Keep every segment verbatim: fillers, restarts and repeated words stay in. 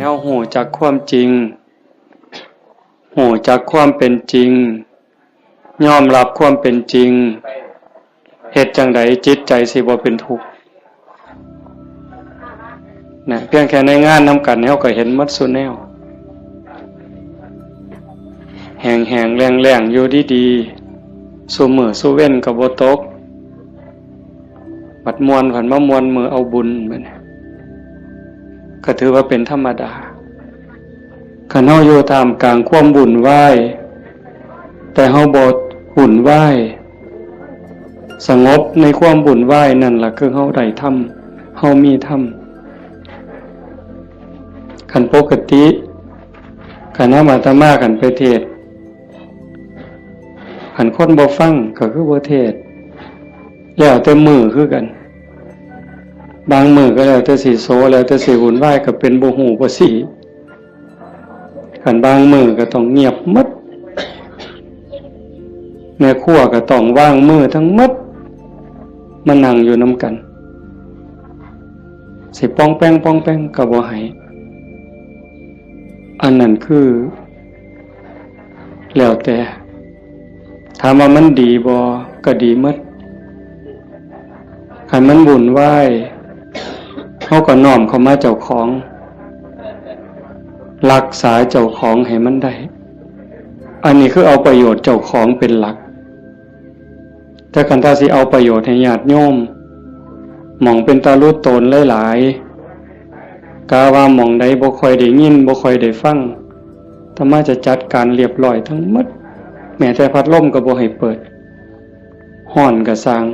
เฮาฮู้จักความจริง ฮู้จักความเป็นจริง ยอมรับความเป็นจริง เฮ็ดจั่งใดจิตใจสิบ่เป็นทุกข์ นะ เพียงแค่ในงานนำกัน เฮาก็เห็นหมดซุแนว แห้งๆ แล้งๆ อยู่ดีๆ ซุมื้อซุเว็นก็บ่ตก บัดม่วนผัดมาม่วนมื้อเอาบุญ บัดนี้ก็ถือว่าเป็นธรรมดา คันเฮาอยู่ท่ามกลางความวุ่นวาย แต่เฮาบ่วุ่นวาย สงบในความวุ่นวายนั่นล่ะคือเฮาได้ธรรม เฮามีธรรม คันปกติ คันนำอาตมาคันไปเทศน์ คันคนบ่ฟังก็คือบ่เทศน์ แล้วแต่มื้อคือกัน บางมื้อก็แล้วแต่สิโศ แล้วแต่สิวุ่นวาย ก็เป็นบ่ฮู้บ่ซี้ คันบางมื้อก็ต้องเงียบหมด แม่ครัวก็ต้องวางมือทั้งหมด มานั่งอยู่นำกัน สิป้องแป้งป้องแป้งก็บ่ให้ อันนั้นคือ แล้วแต่ ถามว่ามันดีบ่ ก็ดีหมด คันมันวุ่นวาย เฮาก็น้อมเข้ามาเจ้าของ รักษาเจ้าของให้มันได้ อันนี้คือเอาประโยชน์เจ้าของเป็นหลัก แต่คันถ้าสิเอาประโยชน์ให้ญาติโยม หม่องเป็นตาลุโตนหลายๆ กาว่าหม่องใดบ่ค่อยได้ยิน บ่ค่อยได้ฟัง อาตมาจะจัดการเรียบร้อยทั้งหมด แม้แต่พัดลมก็บ่ให้เปิด ฮ้อนก็ซ่าง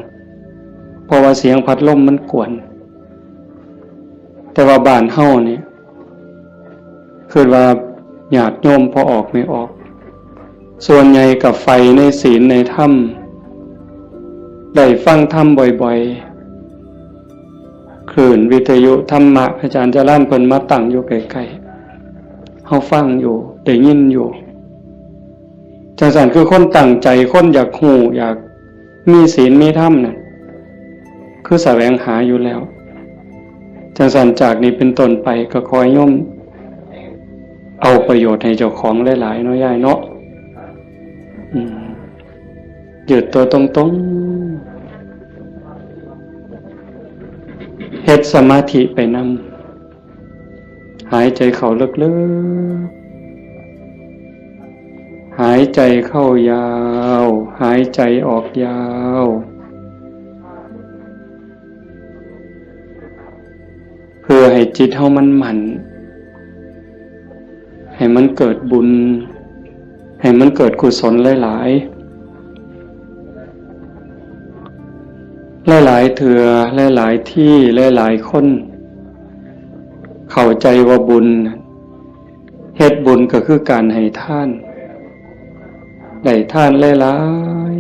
เพราะว่าเสียงพัดลมมันกวน แต่ว่าบ้านเฮานี่ คิดว่าญาติโยมพอออกไม่ออก ส่วนใหญ่ก็ใฝ่ในศีลในธรรม ได้ฟังธรรมบ่อยๆ คลื่นวิทยุธรรมะ อาจารย์จรัญเพิ่นมาตั้งอยู่ใกล้ๆ เฮาฟังอยู่ ได้ยินอยู่ จั่งซั้นคือคนตั้งใจ คนอยากฮู้ อยากมีศีลมีธรรมน่ะ คือแสวงหาอยู่แล้ว จั่งซั้นจากนี้เป็นต้นไปก็ขอให้โยมเอาประโยชน์ให้เจ้าของหลายๆ เนาะ ยายเนาะ อืม ยืดตัวตรงๆ เฮ็ดสมาธิไปนำ หายใจเข้าลึกๆ หายใจเข้ายาว หายใจออกยาว เพื่อให้จิตเฮามันมั่น ให้มันเกิดบุญ ให้มันเกิดกุศลหลายๆ หลายๆ เทื่อ หลายๆ ที่ หลายๆ คน เข้าใจว่าบุญ เฮ็ดบุญก็คือการให้ทาน ได้ทานหลาย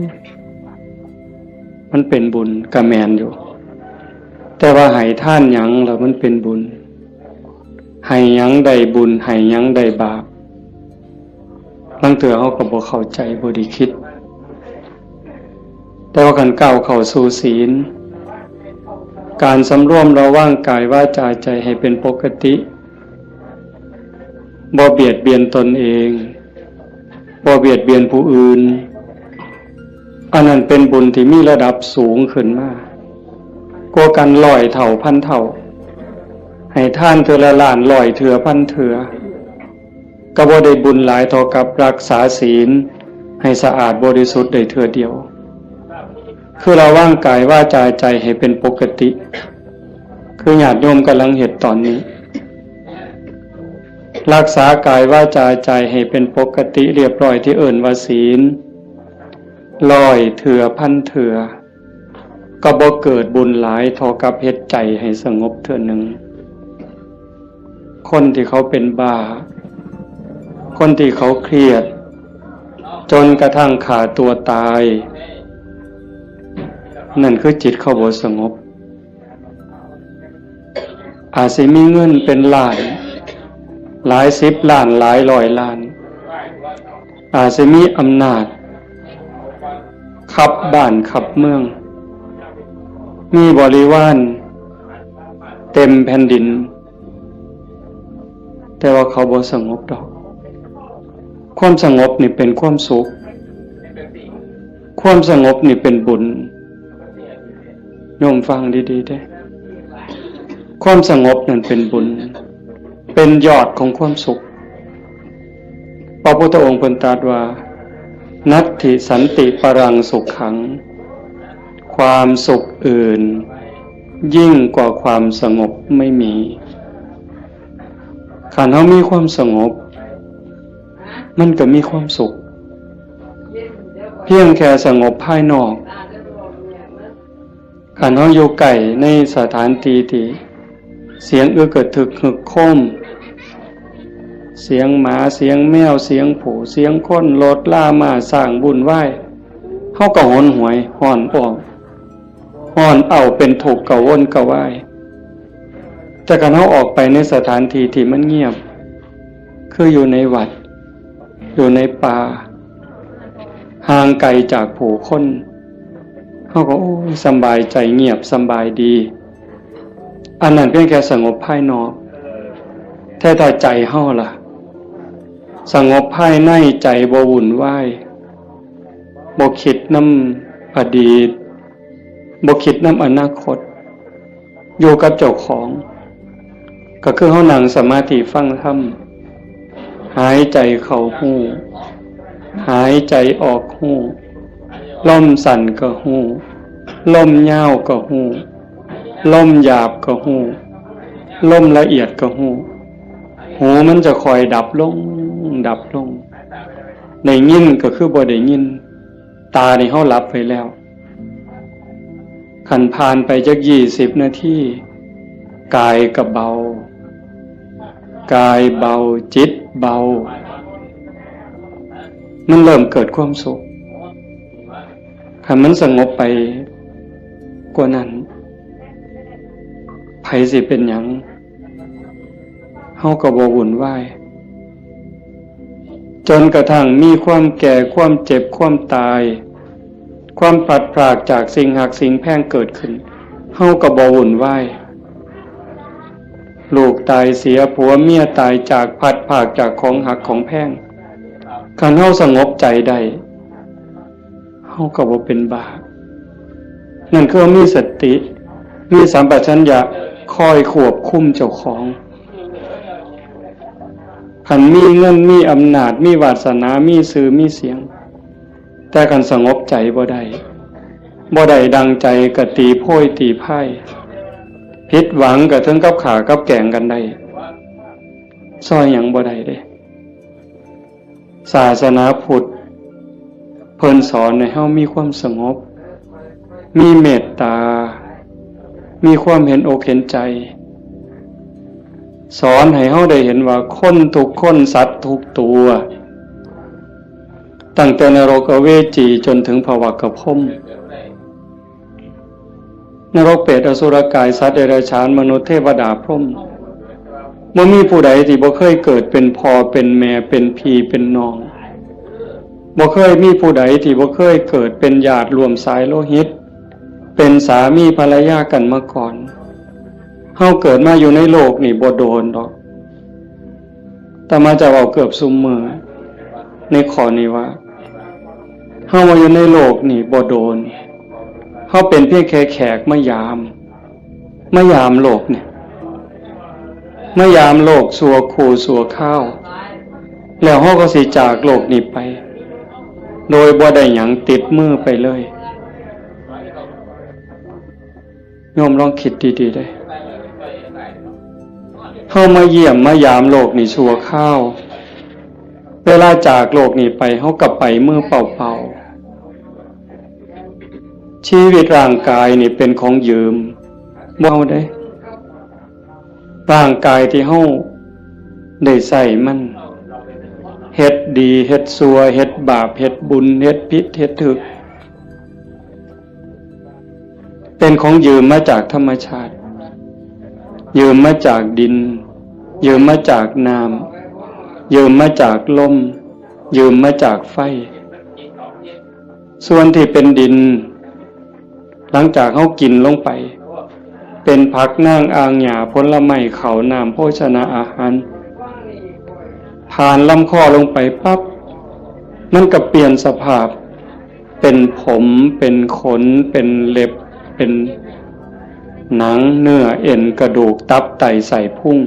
ๆ มันเป็นบุญ ก็แม่นอยู่ แต่ว่าให้ทานหยังแล้วมันเป็นบุญ ให้หยังได้บุญ ให้หยังได้บาป ลางเทื่อเฮาก็บ่เข้าใจ บ่ได้คิด แต่ว่าคันก้าวเข้าสู่ศีล การสำรวมระวังกายวาจาใจให้เป็นปกติ บ่เบียดเบียนตนเอง บ่เบียดเบียนผู้อื่น อันนั้นเป็นบุญที่มีระดับสูงขึ้นมา กว่ากันร้อยเท่าพันเท่า ให้ทานเทื่อละล้าน ร้อยเทื่อพันเทื่อ ก็บ่ได้บุญหลายเท่ากับรักษาศีลให้สะอาดบริสุทธิ์ได้เทื่อเดียว คือระวังกายวาจาใจให้เป็นปกติ คือญาติโยมกำลังเฮ็ดตอนนี้ รักษากายวาจาใจให้เป็นปกติเรียบร้อยที่เอิ้นว่าศีล ร้อยเทื่อพันเทื่อ ก็บ่เกิดบุญหลายเท่ากับเฮ็ดใจให้สงบเทื่อหนึ่ง คนที่เขาเป็นบ้า คนที่เขาเครียด จนกระทั่งฆ่าตัวตาย นั่นคือจิตเขาบ่สงบ อาจสิมีเงินเป็นล้าน หลายสิบล้าน หลายร้อยล้าน อาจสิมีอำนาจ คับบ้านคับเมือง มีบริวารเต็มแผ่นดิน แต่ว่าเขาบ่สงบดอก ความสงบนี่เป็นความสุข ความสงบนี่เป็นบุญ โยมฟังดีๆเด้อ ความสงบนั่นเป็นบุญ เป็นยอดของความสุข พระพุทธองค์เพิ่นตรัสว่า นัตถิสันติปรังสุขัง ความสุขอื่น ยิ่งกว่าความสงบไม่มี คันเฮามีความสงบ มันก็มีความสุข เพียงแค่สงบภายนอก คันเฮาอยู่ใกล้ในสถานที่ที่เสียงอึกกระทึกฮึกโครม เสียงหมา เสียงแมว เสียงผู้ เสียงคน รถรา ม้า ช้าง วุ่นวาย เฮาก็หนหวย ฮ้อนอ้วก ฮ้อนอ้าว เป็นทุกข์ กระวนกระวาย แต่คันเฮาออกไปในสถานที่ที่มันเงียบ คืออยู่ในวัด อยู่ในป่า ห่างไกลจากผู้คน เฮาก็ โอ้ย สำบายใจ เงียบสำบายดี อันนั้นเพียงแค่สงบภายนอก แต่ถ้าใจเฮาล่ะ สงบภายใน ใจบ่วุ่นวาย บ่คิดนำอดีต บ่คิดนำอนาคต อยู่กับเจ้าของ ก็คือเฮานั่งสมาธิฟังธรรม หายใจเข้าฮู้ หายใจออกฮู้ ลมสั้นก็ฮู้ ลมยาวก็ฮู้ ลมหยาบก็ฮู้ ลมละเอียดก็ฮู้ หูมันจะค่อยดับลง ดับลง ได้ยินก็คือบ่ได้ยิน ตานี่เฮาหลับไปแล้ว คันผ่านไปจักยี่สิบนาที กายก็เบา กายเบา จิตเบา มันเริ่มเกิดความสุข คันมันสงบไปกว่านั้น ไผสิเป็นหยัง เฮาก็บ่วุ่นวาย จนกระทั่งมีความแก่ ความเจ็บ ความตาย ความพลัดพรากจากสิ่งฮักสิ่งแพงเกิดขึ้น เฮาก็บ่วุ่นวาย ลูกตายเสีย ผัวเมียตายจาก พลัดพรากจากของฮักของแพง คันเฮาสงบใจได้ เฮาก็บ่เป็นบ้า นั่นคือมีสติ มีสัมปชัญญะคอยควบคุมเจ้าของ คันมีเงิน มีอำนาจ มีวาสนา มีชื่อ มีเสียง แต่คันสงบใจบ่ได้ บ่ได้ดังใจก็ตีโพยตีพ่าย ผิดหวังก็ถึงกับฆ่ากับแกล้งกันได้ ซ่อยหยังบ่ได้เด้ ศาสนาพุทธเพิ่นสอนให้เฮามีความสงบ มีเมตตา มีความเห็นอกเห็นใจ สอนให้เฮาได้เห็นว่าคนทุกคน สัตว์ทุกตัว ตั้งแต่นรกอเวจีจนถึงพระวักกะพรหม นรกเปรตอสุรกาย สัตว์เดรัจฉาน มนุษย์ เทวดา พรหม บ่มีผู้ใดที่บ่เคยเกิดเป็นพ่อเป็นแม่ เป็นพี่เป็นน้อง บ่เคยมีผู้ใดที่บ่เคยเกิดเป็นญาติร่วมสายโลหิต เป็นสามีภรรยากันมาก่อน เฮาเกิดมาอยู่ในโลกนี่บ่โดนดอก อาตมาจะเว้าเกือบซุมื้อในข้อนี้ว่า เฮามาอยู่ในโลกนี่บ่โดน เฮาเป็นเพียงแค่แขกมายาม มายามโลกนี่ มายามโลกชั่วครู่ชั่วคราว แล้วเฮาก็สิจากโลกนี้ไป โดยบ่ได้หยังติดมือไปเลย โยมลองคิดดีๆเด้อ เฮามาเยี่ยมมายามโลกนี่ชั่วคราว เวลาจากโลกนี้ไป เฮาก็ไปมือเปล่าๆ ชีวิตร่างกายนี่เป็นของยืม บ่เอาเด้ ร่างกายที่เฮาได้ใช้มัน เฮ็ดดี เฮ็ดชั่ว เฮ็ดบาป เฮ็ดบุญ เฮ็ดผิด เฮ็ดถูก เป็นของยืมมาจากธรรมชาติ ยืมมาจากดิน ยืมมาจากน้ำ ยืมมาจากลม ยืมมาจากไฟ ส่วนที่เป็นดิน หลังจากเฮากินลงไป เป็นผัก หน้าง อ่าง หญ้า ผลไม้ ข้าว น้ำ โภชนาอาหาร ผ่านลำคอลงไปปั๊บ มันก็เปลี่ยนสภาพ เป็นผม เป็นขน เป็นเล็บ เป็นหนัง เนื้อ เอ็น กระดูก ตับ ไต ไส้พุง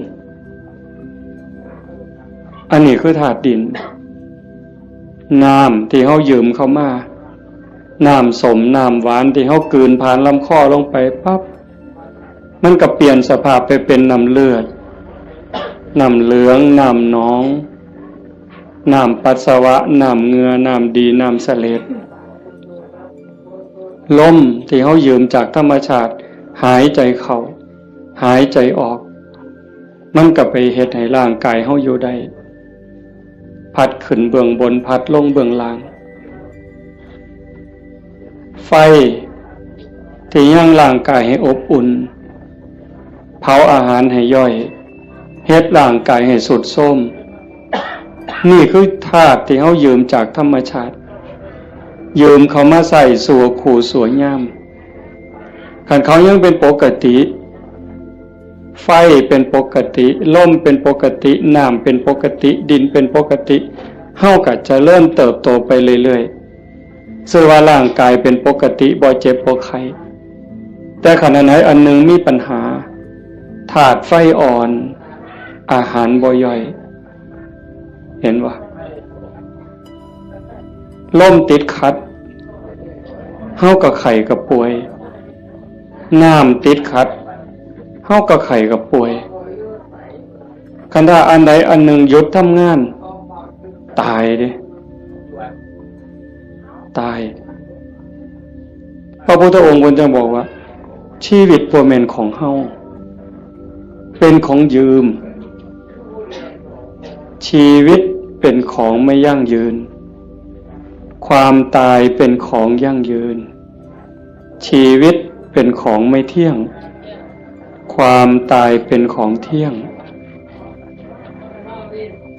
อันนี้คือธาตุดิน น้ำที่เฮายืมเข้ามา น้ำส้ม น้ำหวานที่เฮากลืนผ่านลำคอลงไปปั๊บ มันก็เปลี่ยนสภาพไปเป็นน้ำเลือด น้ำเหลือง น้ำหนอง น้ำปัสสาวะ น้ำเหงื่อ น้ำดี น้ำเสลด ลมที่เฮายืมจากธรรมชาติ หายใจเข้า หายใจออก มันก็ไปเฮ็ดให้ร่างกายเฮาอยู่ได้ พัดขึ้นเบื้องบน พัดลงเบื้องล่าง ไฟที่ยังร่างกายให้อบอุ่น เผาอาหารให้ย่อย เฮ็ดร่างกายให้ทรุดโทรม นี่คือธาตุที่เฮายืมจากธรรมชาติ ยืมเข้ามาใช้ชั่วครู่ชั่วยาม คันเขายังเป็นปกติ ไฟเป็นปกติ ลมเป็นปกติ น้ำเป็นปกติ ดินเป็นปกติ เฮาก็เจริญเติบโตไปเรื่อยๆ ซื่อว่าร่างกายเป็นปกติ บ่เจ็บบ่ไข้ แต่ขณะไหนอันหนึ่งมีปัญหา ธาตุไฟอ่อน อาหารบ่ย่อย เห็นบ่ ลมติดขัด เฮาก็ไข้ก็ป่วย น้ำติดขัด เฮาก็ไข้ก็ป่วย คันถ้าอันใดอันหนึ่งหยุดทำงาน ตายเด้ ตาย พระพุทธองค์เพิ่นจึงบอกว่า ชีวิตบ่แม่นของเฮา เป็นของยืม ชีวิตเป็นของไม่ยั่งยืน ความตายเป็นของยั่งยืน ชีวิตเป็นของไม่เที่ยง ความตายเป็นของเที่ยง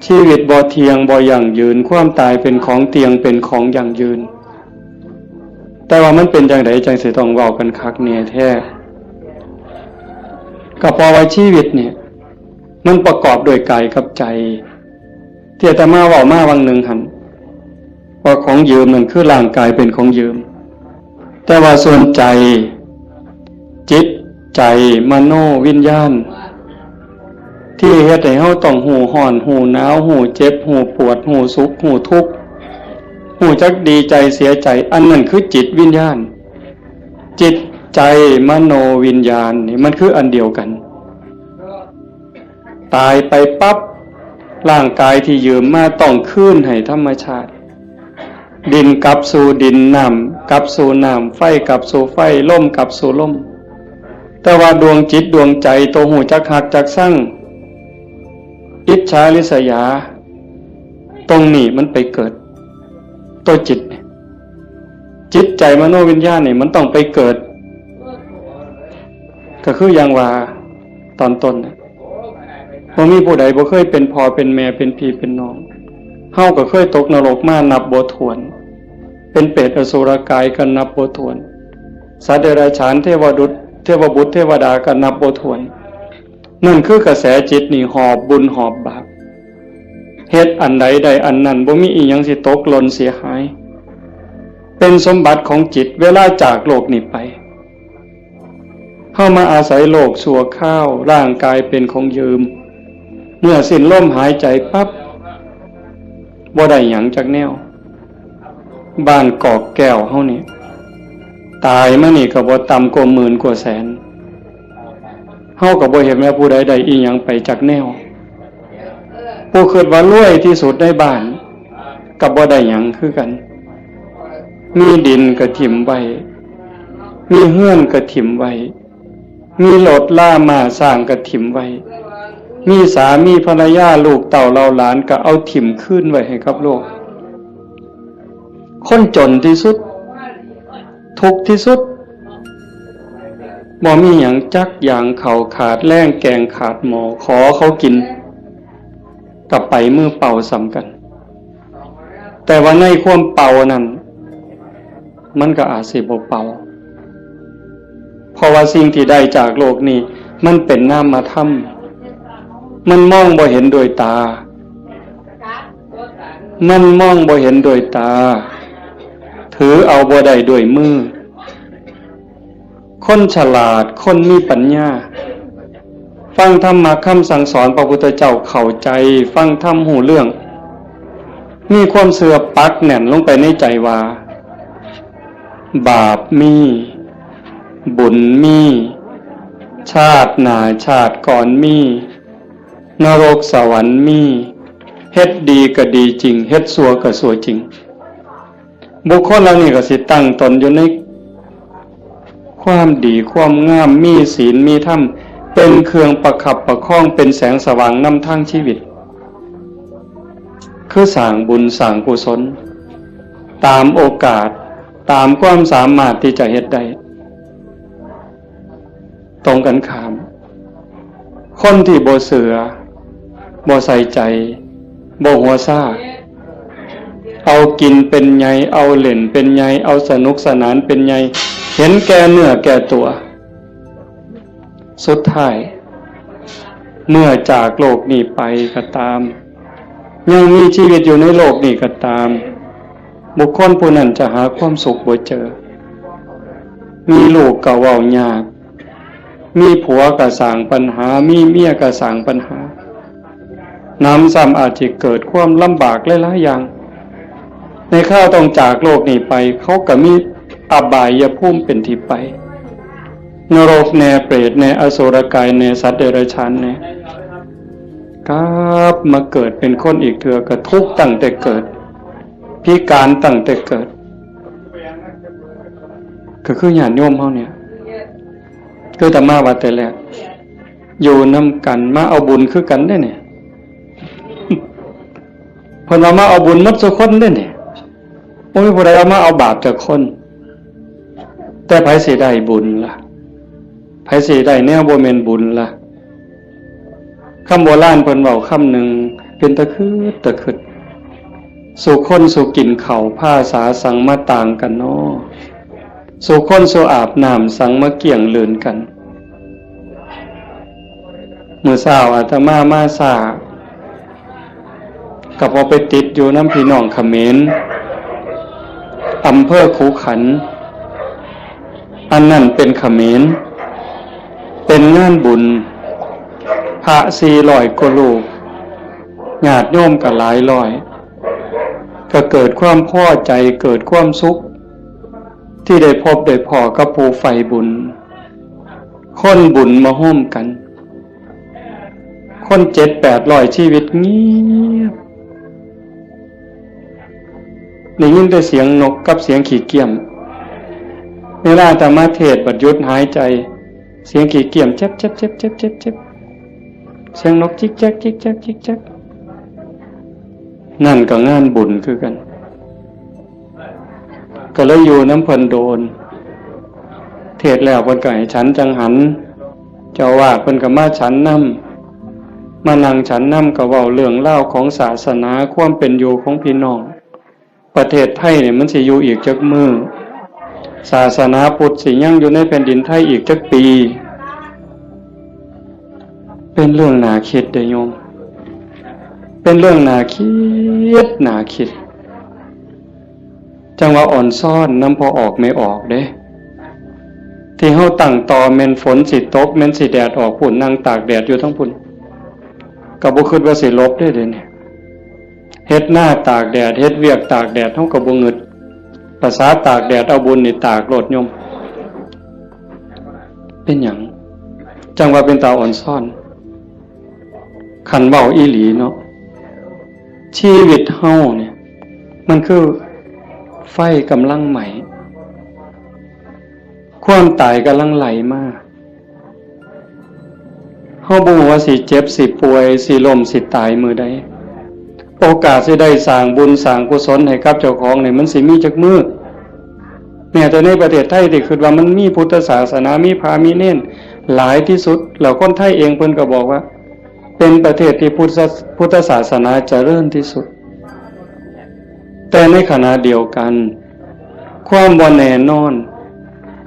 ชีวิตบ่เที่ยงบ่ยั่งยืน ความตายเป็นของเที่ยง เป็นของยั่งยืน แต่ว่ามันเป็นจังไดจังสิต้องเว้ากันคักแน่แท้ ก็เพราะว่าชีวิตเนี่ย มันประกอบด้วยกายกับใจ ที่อาตมาเว้ามาวังหนึ่งหั่น ว่าของยืมนั่นคือร่างกายเป็นของยืม แต่ว่าส่วนใจ จิตใจ มโนวิญญาณ ที่เฮ็ดให้เฮาต้องฮู้ร้อน ฮู้หนาว ฮู้เจ็บ ฮู้ปวด ฮู้สุข ฮู้ทุกข์ ฮู้จักดีใจเสียใจ อันนั้นคือจิตวิญญาณ จิตใจมโนวิญญาณนี่มันคืออันเดียวกัน ตายไปปั๊บ ร่างกายที่ยืมมาต้องคืนให้ธรรมชาติ ดินกลับสู่ดิน น้ำกลับสู่น้ำ ไฟกลับสู่ไฟ ลมกลับสู่ลม แต่ว่าดวงจิตดวงใจ ตัวฮู้จักฮักจักซัง อิจฉาริษยา ตรงนี้มันไปเกิด ตัวจิตเนี่ย จิตใจมโนวิญญาณนี่มันต้องไปเกิด ก็คืออย่างว่าตอนต้นน่ะ บ่มีผู้ใดบ่เคยเป็นพ่อเป็นแม่เป็นพี่เป็นน้อง เฮาก็เคยตกนรกมานับบ่ถ้วน เป็นเปรตอสุรกายก็นับบ่ถ้วน สัตว์เดรัจฉาน เทวดุต เทวบุตรเทวดาก็นับบ่ถ้วน นั่นคือกระแสจิตนี่หอบบุญหอบบาป เฮ็ดอันใดได้อันนั้น บ่มีอีหยังสิตกหล่นเสียหาย เป็นสมบัติของจิต เวลาจากโลกนี้ไป เฮามาอาศัยโลกชั่วคราว ร่างกายเป็นของยืม เมื่อสิ้นลมหายใจปั๊บ บ่ได้หยังจักแนว บ้านกอกแก้วเฮานี่ ตายมานี่ก็บ่ต่ำกว่าหมื่นกว่าแสน เฮาก็บ่เห็นว่าผู้ใดได้อีหยังไปจักแนว ผู้คิดว่ารวยที่สุดในบ้าน ก็บ่ได้หยังคือกัน มีดินก็ถิ่มไว้ มีเฮือนก็ถิ่มไว้ มีรถลาม้าช้างก็ถิ่มไว้ มีสามีภรรยาลูกเต้าเหล่าหลานก็เอาถิ่มคืนไว้ให้กับโลก คนจนที่สุด ทุกข์ที่สุด บ่มีหยังจักอย่าง ข้าวขาดแลง แกงขาดหม้อ ขอเขากิน ก็ไปมือเปล่าส่ำกัน แต่ว่าในความเปล่านั้น มันก็อาจสิบ่เปล่า เพราะว่าสิ่งที่ได้จากโลกนี้ มันเป็นนามธรรม มันมองบ่เห็นด้วยตา มันมองบ่เห็นด้วยตา ถือเอาบ่ได้ด้วยมือ คนฉลาด คนมีปัญญา ฟังธรรมะคำสั่งสอนพระพุทธเจ้าเข้าใจ ฟังธรรมรู้เรื่อง มีความเชื่อปักแน่นลงไปในใจว่า บาปมี บุญมี ชาติหน้าชาติก่อนมี นรกสวรรค์มี เฮ็ดดีก็ดีจริง เฮ็ดชั่วก็ชั่วจริง บุคคลเหล่านี้ก็สิตั้งตนอยู่ในความดีความงาม มีศีลมีธรรม เป็นเครื่องประคับประคอง เป็นแสงสว่างนำทางชีวิต คือสร้างบุญสร้างกุศล ตามโอกาส ตามความสามารถที่จะเฮ็ดได้ ตรงกันข้าม คนที่บ่เชื่อ บ่ใส่ใจ บ่หัวซ่า เอากินเป็นใหญ่ เอาเล่นเป็นใหญ่ เอาสนุกสนานเป็นใหญ่ เห็นแก่เนื้อแก่ตัว สุดท้าย เมื่อจากโลกนี้ไปก็ตาม ยังมีชีวิตอยู่ในโลกนี้ก็ตาม บุคคลผู้นั้นจะหาความสุขบ่เจอ มีลูกก็เว้ายาก มีผัวก็สร้างปัญหา มีเมียก็สร้างปัญหา หนำซ้ำอาจจะเกิดความลำบากหลายๆอย่าง ในคราวต้องจากโลกนี้ไป เขาก็มีอบายภูมิเป็นที่ไป นรกแน่ เปรตแน่ อสุรกายแน่ สัตว์เดรัจฉานแน่ กลับมาเกิดเป็นคนอีกเทื่อ ก็ทุกข์ตั้งแต่เกิด พิการตั้งแต่เกิด ก็คือญาติโยมเฮาเนี่ย คืออาตมาว่าแต่แรก อยู่นำกัน มาเอาบุญคือกันเด้เนี่ย เพิ่นว่ามาเอาบุญหมดทุกคนเด้เนี่ย บ่มีผู้ใดเอามาเอาบาปจากคน แต่ไผสิได้บุญล่ะ ไผสิได้แนวบ่แม่นบุญล่ะ คำโบราณเพิ่นเว้าคำหนึ่ง เป็นตะคิดตะคิด สู่คนสู่กินข้าว ภาษาสังมาต่างกันน้อ สู่คนสู่อาบน้ำ สังมาเกี่ยงเลื่อนกัน มื้อเช้าอาตมามาช้า ก็พอไปติดอยู่นำพี่น้องเขมร อำเภอขุขันธ์ อันนั้นเป็นเขมร เป็นงานบุญ พระสี่ร้อยกว่ารูป ญาติโยมก็หลายร้อย ก็เกิดความพอใจ เกิดความสุข ที่ได้พบได้พ้อกับผู้ใฝ่บุญ คนบุญมาโฮมกัน คนเจ็ดแปดร้อยชีวิตเงียบ ได้ยินแต่เสียงนกกับเสียงขี้เกี้ยม เวลาอาตมาเทศน์บัดหยุดหายใจ เสียงขี้เกี้ยม เจ็บเจ็บเจ็บเจ็บเจ็บเจ็บ เสียงนกจิกแจ๊กจิกแจ๊กจิกแจ๊ก นั่นก็งานบุญคือกัน ก็เลยอยู่นำเพิ่นโดน เทศน์แล้วเพิ่นก็ให้ฉันจังหัน เจ้าอาวาสเพิ่นก็มาฉันนำ มานั่งฉันนำ ก็เว้าเรื่องราวของศาสนา ความเป็นอยู่ของพี่น้อง ประเทศไทยเนี่ยมันสิอยู่อีกจักมื้อ ศาสนาพุทธสิยังอยู่ในแผ่นดินไทยอีกจักปี เป็นเรื่องน่าคิดเด้อโยม เป็นเรื่องน่าคิด น่าคิด จั่งว่าอ่อนซ้อนนำพ่อออกแม่ออกเด้ ที่เฮาตั้งต่อแม่นฝนสิตก แม่นสิแดดออกพุ้น นั่งตากแดดอยู่ทั้งพุ้น ก็บ่คิดว่าสิหลบเด้ เดี๋ยวนี้ เฮ็ดนาตากแดด เฮ็ดเวียกตากแดด เฮาก็บ่งึด ภาษาตากแดดเอาบุญนี่ตากโลดโยม เป็นหยัง จั่งว่าเป็นตาอ่อนซ้อน คันเว้าอีหลีเนาะ ชีวิตเฮาเนี่ย มันคือไฟกำลังไหม้ ความตายกำลังไหลมา เฮาบ่ฮู้ว่าสิเจ็บ สิป่วย สิล้ม สิตายมื้อใด โอกาสสิได้สร้างบุญสร้างกุศลให้กับเจ้าของนี่ มันสิมีจักมื้อ แม้แต่ในประเทศไทยที่คิดว่ามันมีพุทธศาสนา มีพระมีเณรหลายที่สุด แล้วคนไทยเองเพิ่นก็บอกว่า เป็นประเทศที่พุทธ พุทธศาสนาเจริญที่สุด แต่ในขณะเดียวกัน ความบ่แน่นอน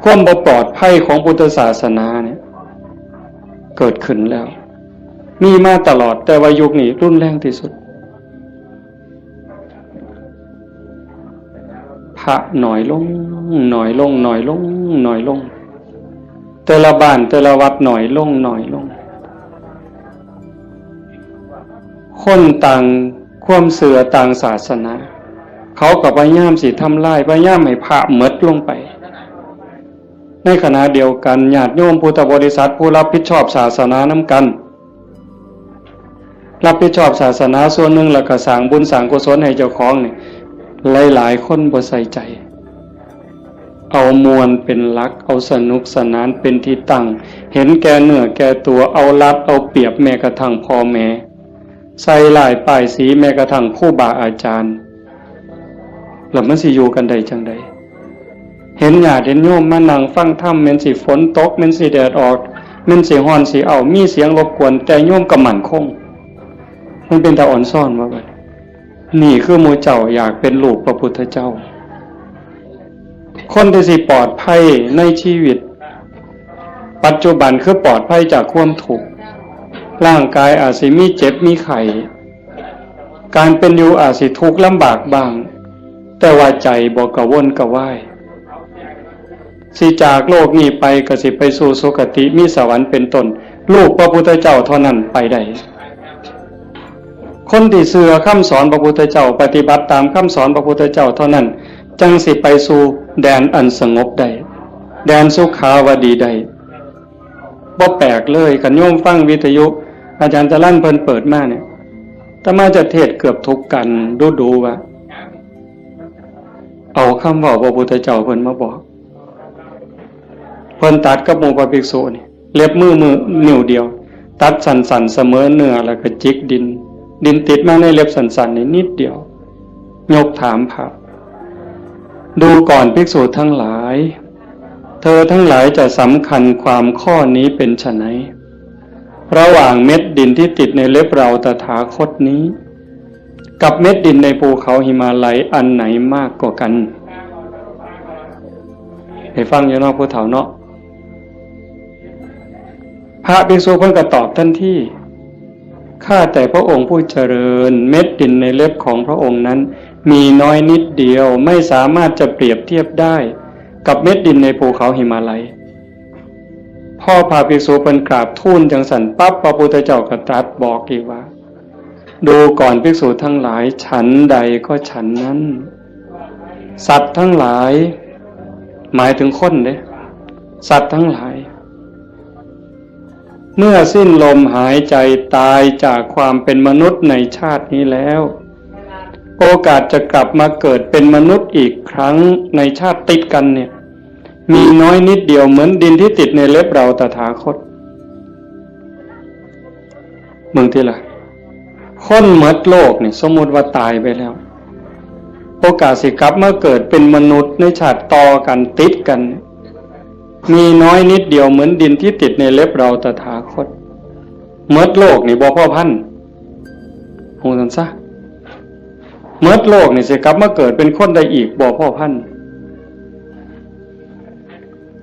ความบ่ปลอดภัยของพุทธศาสนาเนี่ย เกิดขึ้นแล้ว มีมาตลอด แต่ว่ายุคนี้รุนแรงที่สุด พระน้อยลง น้อยลง น้อยลง น้อยลง แต่ละบ้านแต่ละวัดน้อยลง น้อยลง คนต่างความเชื่อต่างศาสนา เขาก็พยายามสิทำลาย พยายามให้พระหมดลงไป ในขณะเดียวกัน ญาติโยมพุทธบริษัทผู้รับผิดชอบศาสนานำกัน รับผิดชอบศาสนาส่วนหนึ่ง แล้วก็สร้างบุญสร้างกุศลให้เจ้าของนี่ หลายๆคนบ่ใส่ใจ เอาม่วนเป็นหลัก เอาสนุกสนานเป็นที่ตั้ง เห็นแก่เนื้อแก่ตัว เอารัดเอาเปรียบแม้กระทั่งพ่อแม่ ใส่ร้ายป้ายสีแม้กระทั่งครูบาอาจารย์ แล้วมันสิอยู่กันได้จั่งใด เห็นญาติเห็นโยมมานั่งฟังธรรม แม่นสิฝนตก แม่นสิแดดออก แม่นสิร้อนสิอ้าว มีเสียงรบกวน แต่โยมก็มั่นคง มันเป็นตาอ่อนซ้อนว่าบัดนี้ นี่คือหมู่เจ้าอยากเป็นลูกพระพุทธเจ้า คนที่สิปลอดภัยในชีวิต ปัจจุบันคือปลอดภัยจากความทุกข์ ร่างกายอาจสิมีเจ็บมีไข้ การเป็นอยู่อาจสิทุกข์ลำบากบ้าง แต่ว่าใจบ่กระวนกระวาย สิจากโลกนี้ไปก็สิไปสู่สุคติมีสวรรค์เป็นต้น ลูกพระพุทธเจ้าเท่านั้นไปได้ คนที่เชื่อคำสอนพระพุทธเจ้า ปฏิบัติตามคำสอนพระพุทธเจ้าเท่านั้น จั่งสิไปสู่แดนอันสงบได้ แดนสุขาวดีได้ บ่แปลกเลย คันโยมฟังวิทยุ อาจารย์จรัญเพิ่นเปิดมาเนี่ย อาตมาจะเทศน์เกือบทุกกัน ดูๆ ว่า เอาคำเว้าพระพุทธเจ้าเพิ่นมาบอก เพิ่นตัดกับหมู่พระภิกษุนี่ เล็บมือมือนิ้วเดียว ตัดสั้นๆ เสมอเนื้อ แล้วก็จิกดิน ดินติดมาในเล็บสั้นๆ นี่นิดเดียว ยกถามพระ ดูก่อนภิกษุทั้งหลาย เธอทั้งหลายจะสำคัญความข้อนี้เป็นไฉน ระหว่างเม็ดดินที่ติดในเล็บเราตถาคตนี้ กับเม็ดดินในภูเขาหิมาลัย อันไหนมากกว่ากัน ให้ฟังอยู่เนาะผู้เฒ่าเนาะ พระภิกษุเพิ่นก็ตอบทันที ข้าแต่พระองค์ผู้เจริญ เม็ดดินในเล็บของพระองค์นั้น มีน้อยนิดเดียว ไม่สามารถจะเปรียบเทียบได้ กับเม็ดดินในภูเขาหิมาลัย พอพระภิกษุเพิ่นกราบทูลจังสันปั๊บ พระพุทธเจ้าก็ตรัสบอกอีกว่า ดูก่อนภิกษุทั้งหลาย ฉันใดก็ฉันนั้น สัตว์ทั้งหลาย หมายถึงคนเด้ สัตว์ทั้งหลาย เมื่อสิ้นลมหายใจตายจากความเป็นมนุษย์ในชาตินี้แล้ว โอกาสจะกลับมาเกิดเป็นมนุษย์อีกครั้งในชาติติดกันเนี่ย มีน้อยนิดเดียว เหมือนดินที่ติดในเล็บเราตถาคต เบิ่งติล่ะ คนหมดโลกนี่ สมมุติว่าตายไปแล้ว โอกาสสิกลับมาเกิดเป็นมนุษย์ในชาติต่อกันติดกัน มีน้อยนิดเดียว เหมือนดินที่ติดในเล็บเราตถาคต หมดโลกนี่บ่พอพัน ฮู้ซั่นซะ หมดโลกนี่สิกลับมาเกิดเป็นคนได้อีกบ่พอพัน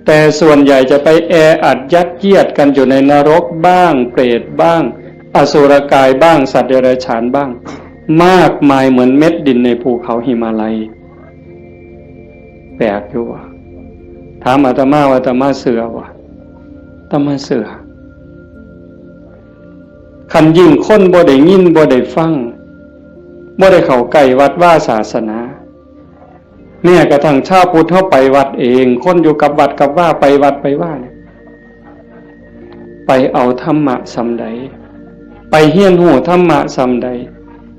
แต่ส่วนใหญ่จะไปแออัดยัดเยียดกันอยู่ในนรกบ้าง เปรตบ้าง อสุรกายบ้าง สัตว์เดรัจฉานบ้าง มากมายเหมือนเม็ดดินในภูเขาหิมาลัย แปลกอยู่ว่า ถามอาตมาว่าอาตมาเชื่อบ่ อาตมาเชื่อ คันยิ่งคนบ่ได้ยินบ่ได้ฟัง บ่ได้เข้าใกล้วัดวาศาสนา แม้กระทั่งชาวพุทธเฮาไปวัดเอง คนอยู่กับวัดกับวา ไปวัดไปวาเนี่ย ไปเอาธรรมะส่ำใด ไปเฮียนฮู้ธรรมะส่ำใด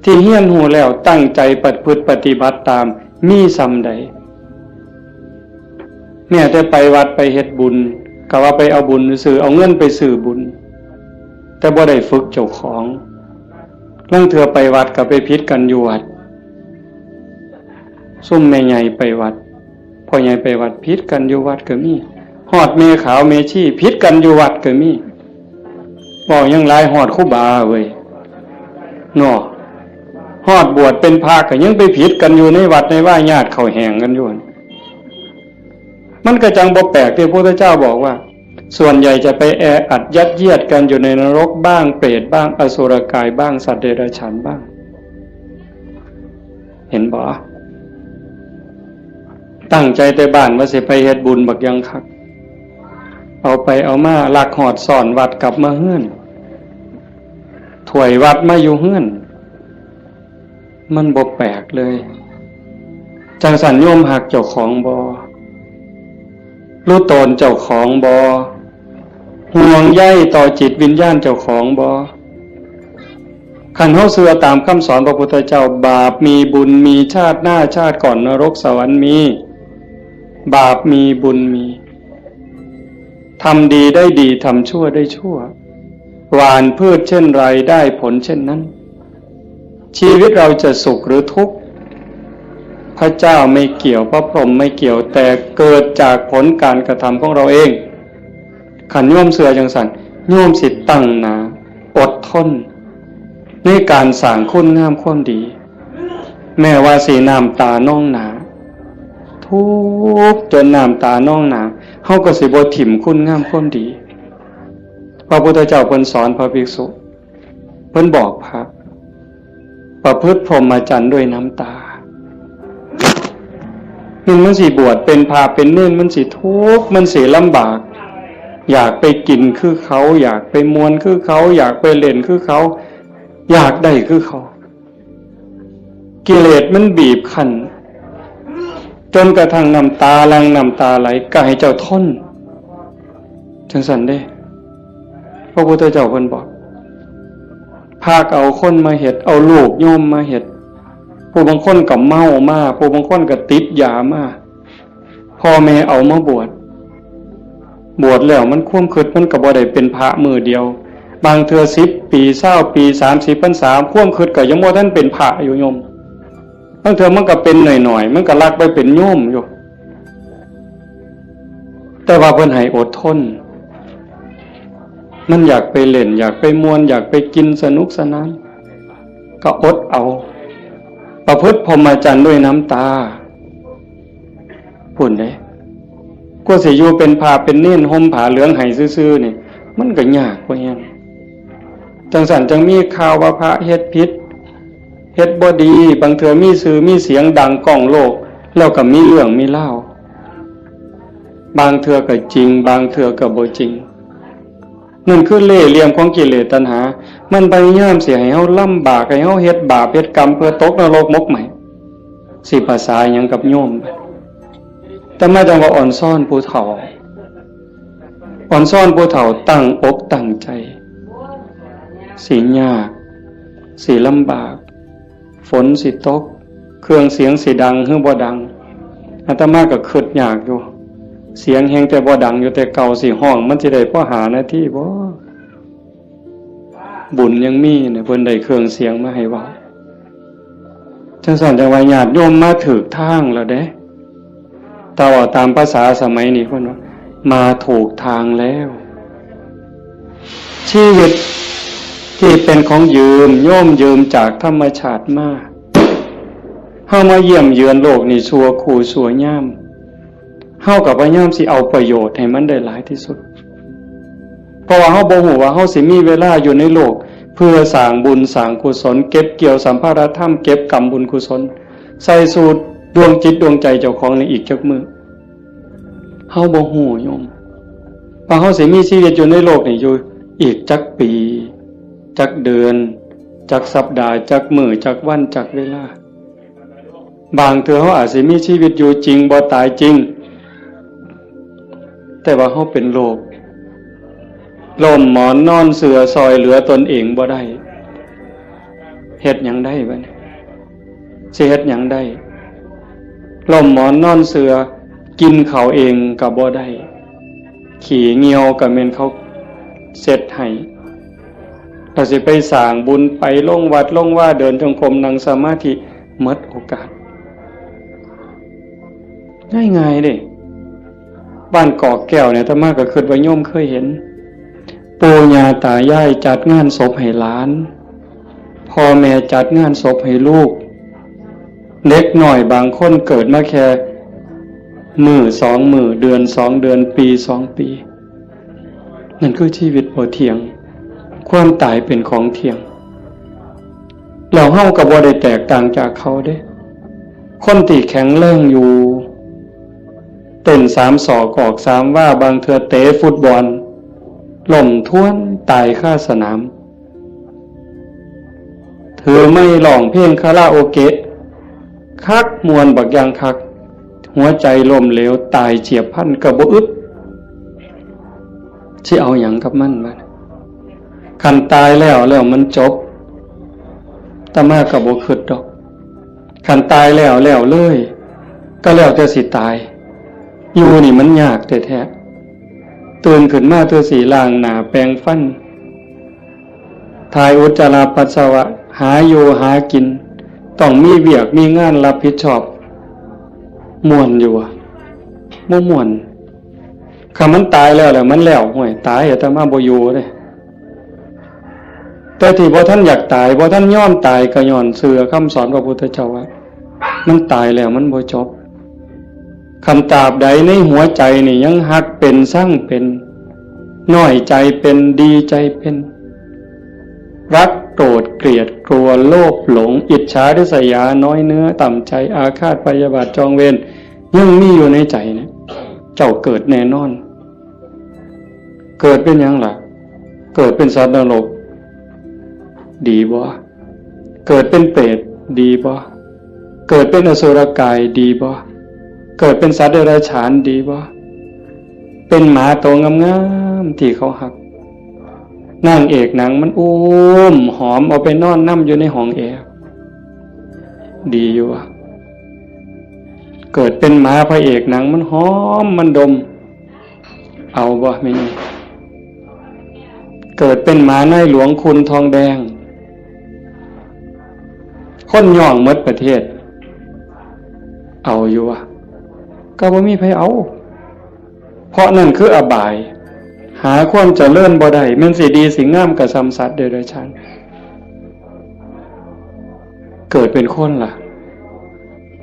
ที่เฮียนฮู้แล้วตั้งใจประพฤติปฏิบัติตาม มีส่ำใด แม้แต่ไปวัดไปเฮ็ดบุญ ก็ว่าไปเอาบุญซื่อ เอาเงินไปซื้อบุญ แต่บ่ได้ฝึกเจ้าของ ลางเทื่อไปวัดก็ไปผิดกันอยู่วัด ซุมแม่ใหญ่ไปวัด พ่อใหญ่ไปวัด ผิดกันอยู่วัดก็มี ฮอดแม่ขาวแม่ชี ผิดกันอยู่วัดก็มี เว้าหยังหลาย ฮอดครูบาเว้ย เนาะ ฮอดบวชเป็นพระก็ยังไปผิดกันอยู่ในวัดในวา ญาติเขาแห่งกันอยู่ มันก็จั่งบ่แปลกที่พระพุทธเจ้าบอกว่า ส่วนใหญ่จะไปแออัดยัดเยียดกันอยู่ในนรกบ้าง เปรตบ้าง อสุรกายบ้าง สัตว์เดรัจฉานบ้าง เห็นบ่ ตั้งใจแต่บ้านว่าสิไปเฮ็ดบุญบักอย่างคัก เอาไปเอามาลักฮอดซ่อนวัดกลับมาเฮือน ถ้วยวัดมาอยู่เฮือน มันบ่แปลกเลย จั่งซั้นโยมฮักเจ้าของบ่ รู้ตนเจ้าของบ่ ห่วงใยต่อจิตวิญญาณเจ้าของบ่ คันเฮาเชื่อตามคำสอนพระพุทธเจ้า บาปมีบุญมี ชาติหน้าชาติก่อนนรกสวรรค์มี บาปมีบุญมี ทำดีได้ดี ทำชั่วได้ชั่ว หว่านพืชเช่นไรได้ผลเช่นนั้น ชีวิตเราจะสุขหรือทุกข์ พระเจ้าไม่เกี่ยว พระพรหมไม่เกี่ยว แต่เกิดจากผลการกระทำของเราเอง คันโยมเชื่อจั่งซั้น โยมสิตั้งหน้า อดทน ในการสร้างคุณงามความดี แม้ว่าสิน้ำตานองหน้า ทุกข์จนน้ำตานองหน้า เฮาก็สิบ่ถิ่มคุณงามความดี พระพุทธเจ้าเพิ่นสอนพระภิกษุ เพิ่นบอกพระ ประพฤติพรหมจรรย์ด้วยน้ำตา นี่มันสิบวชเป็นพระเป็นเณร มันสิทุกข์ มันสิลำบาก อยากไปกินคือเขา อยากไปม่วนคือเขา อยากไปเล่นคือเขา อยากได้คือเขา กิเลสมันบีบคั้น จนกระทั่งน้ำตาหลั่งน้ำตาไหล ก็ให้เจ้าทน จั่งซั้นเด้ พระพุทธเจ้าเพิ่นบอก พาเอาคนมาเฮ็ด เอาลูกโยมมาเฮ็ด ผู้บางคนก็เมามา ผู้บางคนก็ติดยามา พ่อแม่เอามาบวช บวชแล้วมันความคิดมันก็บ่ได้เป็นพระมื้อเดียว บางเทื่อสิบปี ซาวปี สามสิบพรรษา ความคิดก็ยังบ่ทันเป็นพระอยู่โยม บางเทื่อมันก็เป็นหน่อยๆ มันก็ลักไปเป็นโยมอยู่ แต่ว่าเพิ่นให้อดทน มันอยากไปเล่น อยากไปม่วน อยากไปกินสนุกสนาน ก็อดเอา ประพฤติพรหมจรรย์ด้วยน้ำตา พู้นเด้ กว่าสิอยู่เป็นพระเป็นเณร ห่มผ้าเหลืองให้ซื่อๆ นี่ มันก็ยากกว่าแฮง จั่งซั้นจั่งมีข่าวว่าพระเฮ็ดผิด เฮ็ดบ่ดี บางเทื่อมีชื่อมีเสียงดังก้องโลก แล้วก็มีเรื่องมีราว บางเทื่อก็จริง บางเทื่อก็บ่จริง นั่นคือเล่ห์เหลี่ยมของกิเลสตัณหา มันพยายามสิให้เฮาลำบาก ให้เฮาเฮ็ดบาปเฮ็ดกรรม เพื่อตกนรกหมกไหม้ สิภาษาหยังกับโยม แต่มาจั่งว่าอ่อนซ้อนผู้เฒ่า อ่อนซ้อนผู้เฒ่าตั้งอกตั้งใจ สิยาก สิลำบาก ฝนสิตก เครื่องเสียงสิดังหรือบ่ดัง อาตมาก็คิดยากอยู่ เสียงแฮงแต่บ่ดังอยู่แต่เก่า สิฮ้องมันสิได้พอห้านาทีบ่ บุญยังมีเนี่ย เพิ่นได้เครื่องเสียงมาให้เว้า จั่งซั้นจั่งว่าญาติโยมมาถูกทางแล้วเด้ ถ้าเว้าตามภาษาสมัยนี้เพิ่นว่า มาถูกทางแล้ว ชีวิตที่เป็นของยืม โยมยืมจากธรรมชาติมา เฮามาเยี่ยมเยือนโลกนี่ชั่วครูชั่วยาม เฮาก็พยายามสิเอาประโยชน์ให้มันได้หลายที่สุด เพราะว่าเฮาบ่ฮู้ว่าเฮาสิมีเวลาอยู่ในโลก เพื่อสร้างบุญสร้างกุศล เก็บเกี่ยวสัมภาระธรรม เก็บกำบุญกุศล ใส่สู่ดวงจิตดวงใจเจ้าของนี่อีกจักมื้อ เฮาบ่ฮู้โยม ว่าเฮาสิมีชีวิตอยู่ในโลกนี่อยู่อีกจักปี จักเดือน จักสัปดาห์ จักมื้อ จักวัน จักเวลา บางเทื่อเฮาอาจสิมีชีวิตอยู่จริง บ่ตายจริง แต่ว่าเฮาเป็นโรค ล้มหมอนนอนเสื่อ ซ่อยเหลือตนเองบ่ได้ เฮ็ดหยังได้บัดนี้ สิเฮ็ดหยังได้ ล้มหมอนนอนเสื่อ กินข้าวเองก็บ่ได้ ขี้เงี่ยวก็แม่นเขาเช็ดให้ ถ้าสิไปสร้างบุญ ไปลงวัดลงวา เดินจงกรม นั่งสมาธิ หมดโอกาส ง่ายๆเด้ บ้านกอกแก้วเนี่ย อาตมาก็คิดว่าโยมเคยเห็น ปู่ย่าตายายจัดงานศพให้หลาน พ่อแม่จัดงานศพให้ลูก เด็กน้อยบางคนเกิดมาแค่มื้อสองมื้อ เดือนสองเดือน ปีสองปี นั่นคือชีวิตบ่เที่ยง ความตายเป็นของเที่ยง แล้วเฮาก็บ่ได้แตกต่างจากเขาเด้ คนที่แข็งแรงอยู่ เต้นสามศอกออกสามวา บางเทื่อเตะฟุตบอล ล้มทวนตายคาสนาม ถือไมค์ร้องเพลงคาราโอเกะ คักม่วนบักอย่างคัก หัวใจล้มเหลวตายเฉียบพลันก็บ่อึด สิเอาหยังกับมันบัด คันตายแล้วแล้วมันจบ อาตมาก็บ่คิดดอก คันตายแล้วแล้วเลย ก็แล้วแต่สิตาย อยู่นี่มันยากแท้ๆ ตื่นขึ้นมาเทื่อสิล้างหน้าแปรงฟัน ถ่ายอุจจาระปัสสาวะ หาอยู่หากิน ต้องมีเวียกมีงานรับผิดชอบ ม่วนอยู่บ่ บ่ม่วน คันมันตายแล้วแหละ มันแล้ว ห้วย ตายอาตมาบ่อยู่เด้ แต่ที่บ่ทันอยากตาย บ่ทันยอมตาย ก็ย้อนเชื่อคำสอนพระพุทธเจ้าว่า มันตายแล้วมันบ่จบ คันตราบใดในหัวใจนี่ยังฮักเป็น ซังเป็น น้อยใจเป็น ดีใจเป็น รักโกรธเกลียดกลัว โลภหลง อิจฉาริษยา น้อยเนื้อต่ำใจ อาฆาตพยาบาทจองเวร ยังมีอยู่ในใจเนี่ย เจ้าเกิดแน่นอน เกิดเป็นหยังล่ะ เกิดเป็นสัตว์นรก ดีบ่ เกิดเป็นเปรต ดีบ่ เกิดเป็นอสุรกาย ดีบ่ เกิดเป็นสัตว์เดรัจฉาน ดีบ่ เป็นหมาโตงามๆ ที่เขาฮัก นางเอกหนังมันอุ้มหอมเอาไปนอนนำอยู่ในห้องแอร์ ดีอยู่บ่ เกิดเป็นหมาพระเอกหนังมันหอมมันดม เอาบ่แม่นี่ เกิดเป็นหมานายหลวงคุณทองแดง คนย่องหมดประเทศ เอาอยู่บ่ ก็บ่มีไผเอา เพราะนั่นคืออบาย หาความเจริญบ่ได้ แม่นสิดีสิงามก็ส่ำสัตว์เดรัจฉาน เกิดเป็นคนล่ะ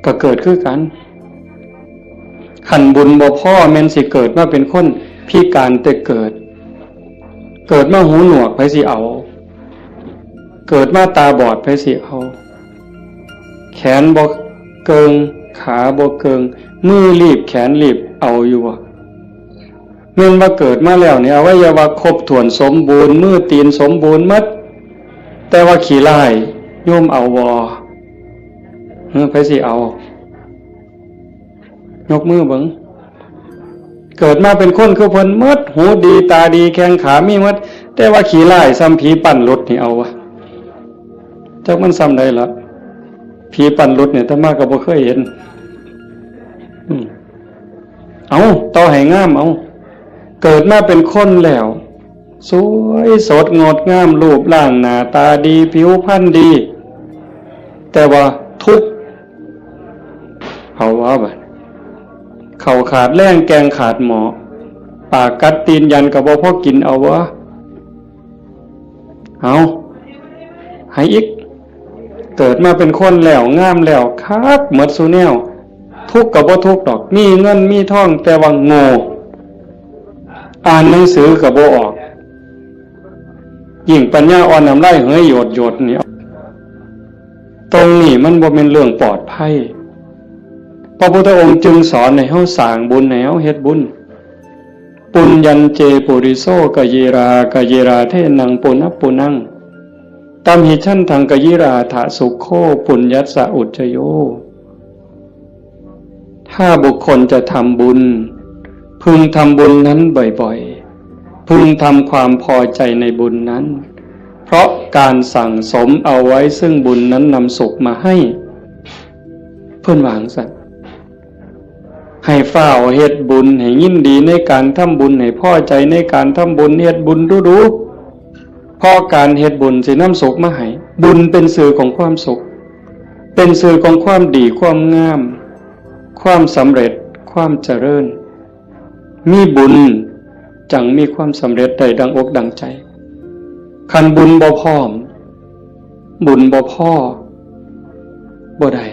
ก็เกิดคือกัน คันบุญบ่พอ แม่นสิเกิดมาเป็นคนพิการแต่เกิด เกิดมาหูหนวก ไผสิเอา เกิดมาตาบอด ไผสิเอา แขนบ่เกิง ขาบ่เกิง มือลีบ แขนลีบ เอาอยู่บ่ แม่นว่าเกิดมาแล้วนี่ อวัยวะครบถ้วนสมบูรณ์ มือตีนสมบูรณ์หมด แต่ว่าขี้ร้าย โยมเอาบ่ เออ ไผสิเอา ยกมือเบิ่ง เกิดมาเป็นคนคือเพิ่นหมด หูดี ตาดี แข้งขามีหมด แต่ว่าขี้ร้ายส่ำผีปั้นหลุดนี่ เอาบ่ จักมันส่ำใดล่ะ ผีปั้นหลุดเนี่ย อาตมาก็บ่เคยเห็น อืม เอา ต่อให้งาม เอา เกิดมาเป็นคนแล้ว สวยสดงดงาม รูปร่างหน้าตาดี ผิวพรรณดี แต่ว่าทุกข์ เอาบ่บัด ข้าวขาดแลง แกงขาดหม้อ ปากกัดตีนยันก็บ่พอกิน เอาบ่ เอา ให้อีก เกิดมาเป็นคนแล้ว งามแล้ว คักหมดซุแนว ทุกข์ก็บ่ทุกข์ดอก มีเงินมีทอง แต่ว่าโง่ อ่านหนังสือก็บ่ออก ยิ่งปัญญาอ่อน น้ำลายเหยโยดๆ นี่ ตรงนี้มันบ่แม่นเรื่องปลอดภัย พระพุทธองค์จึงสอนให้เฮาสร้างบุญ ให้เฮาเฮ็ดบุญ ปุญญัญเจปุริโส กะเยรา กะเยราเทนัง ปุณะปุณัง ตัมหิชันทัง กะยิราทะสุโข ปุญญัสสะอุจจโย ถ้าบุคคลจะทำบุญ พึงทำบุญนั้นบ่อยๆ พึงทำความพอใจในบุญนั้น เพราะการสั่งสมเอาไว้ซึ่งบุญนั้นนำสุขมาให้ เพิ่นว่าจั่งซั้น ให้ฟ้าวเฮ็ดบุญ ให้ยินดีในการทำบุญ ให้พอใจในการทำบุญ เฮ็ดบุญดูๆ เพราะการเฮ็ดบุญสินำสุขมาให้ บุญเป็นสื่อของความสุข เป็นสื่อของความดี ความงาม ความสำเร็จ ความเจริญ มีบุญจั่งมีความสำเร็จได้ดังอกดังใจ คันบุญบ่พร้อม บุญบ่พอ บ่ได้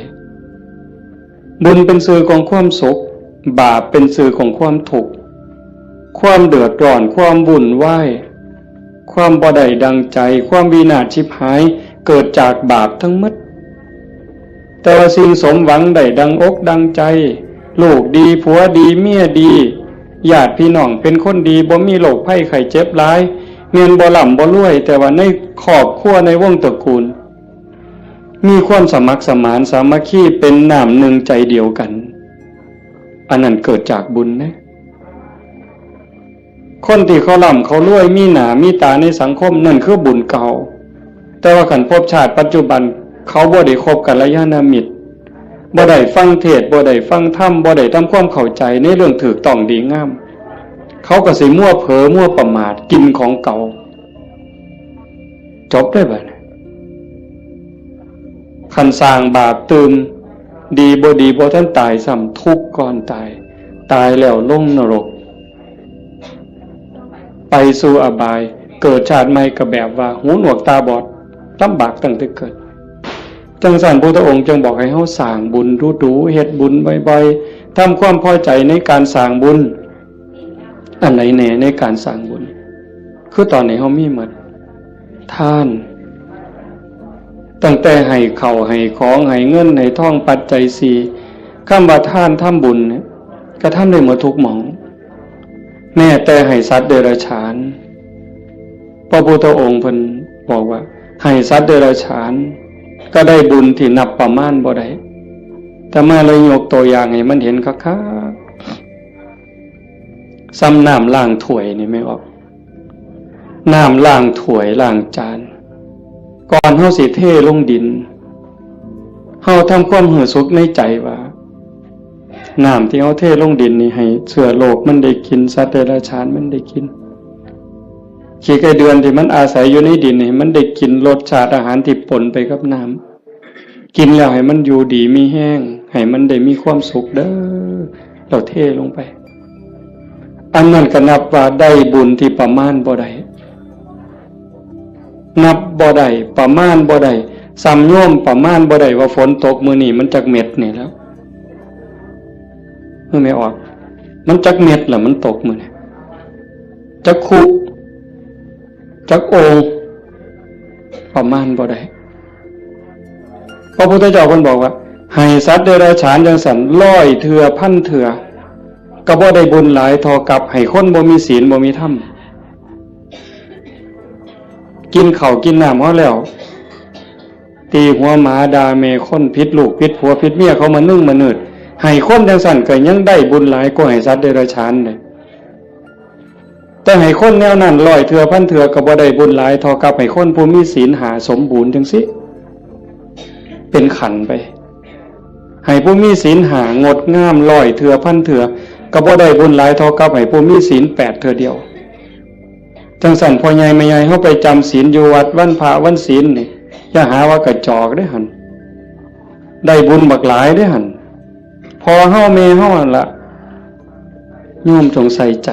บุญเป็นสื่อของความสุข บาปเป็นสื่อของความทุกข์ ความเดือดร้อน ความวุ่นวาย ความบ่ได้ดังใจ ความวินาศฉิบหาย เกิดจากบาปทั้งหมด แต่ว่าสิ่งสมหวังได้ดังอกดังใจ ลูกดี ผัวดี เมียดี ญาติพี่น้องเป็นคนดี บ่มีโรคภัยไข้เจ็บหลาย แม่นบ่ร่ำบ่รวย แต่ว่าในครอบครัวในวงตระกูล มีความสมัครสมานสามัคคีเป็นน้ำหนึ่งใจเดียวกัน อันนั้นเกิดจากบุญนะ คนที่เขาร่ำเขารวยมีหน้ามีตาในสังคม นั่นคือบุญเก่า แต่ว่าคันภพชาติปัจจุบัน เขาบ่ได้คบกัลยาณมิตร บ่ได้ฟังเทศน์ บ่ได้ฟังธรรม บ่ได้ทำความเข้าใจในเรื่องถูกต้องดีงาม เขาก็สิมัวเผลอมัวประมาทกินของเก่า จบได้บ่เนี่ย คันสร้างบาปตื่ม ดีบ่ดีบ่ทันตายซ้ำ ทุกข์ก่อนตาย ตายแล้วลงนรก ไปสู่อบาย เกิดชาติใหม่ก็แบบว่าหูหนวกตาบอด ลำบากตั้งแต่เกิด จังซั่นพุทธองค์จึงบอกให้เฮาสร้างบุญดูๆ เฮ็ดบุญบ่อยๆ ทำความพอใจในการสร้างบุญ อันไหนแน่ในการสร้างบุญ คือตอนนี้เฮามีหมด ทาน ตั้งแต่ให้ข้าวให้ของ ให้เงินให้ทอง ปัจจัยสี่ คำว่าทานทำบุญเนี่ย ก็ทำได้หมดทุกหม่อง แม้แต่ให้สัตว์เดรัจฉาน พระพุทธองค์เพิ่นบอกว่า ให้สัตว์เดรัจฉาน ก็ได้บุญที่นับประมาณบ่ได้ อาตมาเลยยกตัวอย่างให้มันเห็นคักๆ ส่ำน้ำล้างถ้วยนี่แม่ออก น้ำล้างถ้วยล้างจาน ก่อนเฮาสิเทลงดิน เฮาทำความรู้สึกในใจว่า น้ำที่เฮาเทลงดินนี่ให้เชื้อโรคมันได้กิน สัตว์เดรัจฉานมันได้กิน ขี้ไก่เดือนที่มันอาศัยอยู่ในดินนี่ให้มันได้กินรสชาติอาหารที่ปนไปกับน้ำ กินแล้วให้มันอยู่ดีมีแฮง ให้มันได้มีความสุขเด้อ เราเทลงไป อันนั้นก็นับว่าได้บุญที่ประมาณบ่ได้ นับบ่ได้ ประมาณบ่ได้ ส่ำโยมประมาณบ่ได้ว่าฝนตกมื้อนี้มันจักเม็ดนี่แล้ว เออ แม่ออก มันจักเม็ดล่ะมันตกมื้อนี้ จักคุ จักโอ่ง ประมาณบ่ได้ พระพุทธเจ้าเพิ่นบอกว่า ให้สัตว์เดรัจฉานจังซั่นร้อยเทื่อพันเทื่อ ก็บ่ได้บุญหลายเท่ากับให้คนบ่มีศีลบ่มีธรรม กินข้าวกินน้ำเฮาแล้ว ตีหัวหมาด่าแม่คน ผิดลูกผิดผัวผิดเมียเขามานึ่งมานืด ให้คนจังซั่นก็ยังได้บุญหลายกว่าให้สัตว์เดรัจฉานเลย แต่ให้คนแนวนั้นร้อยเทื่อพันเทื่อก็บ่ได้บุญหลายเท่ากับให้คนผู้มีศีลห้าสมบูรณ์จังซี้ เป็นขันไป ให้ผู้มีศีลห้างดงามร้อยเทื่อพันเทื่อ ก็บ่ได้บุญหลายเท่ากับให้ผู้มีศีลแปดเทื่อเดียว จังซั่นพ่อใหญ่แม่ใหญ่เฮาไปจำศีลอยู่วัดวันพระวันศีลนี่ อย่าหาว่ากระจอกเด้อหั่น ได้บุญบักหลายเด้อหั่น พ่อเฮาแม่เฮาหั่นละ โยมจงใส่ใจ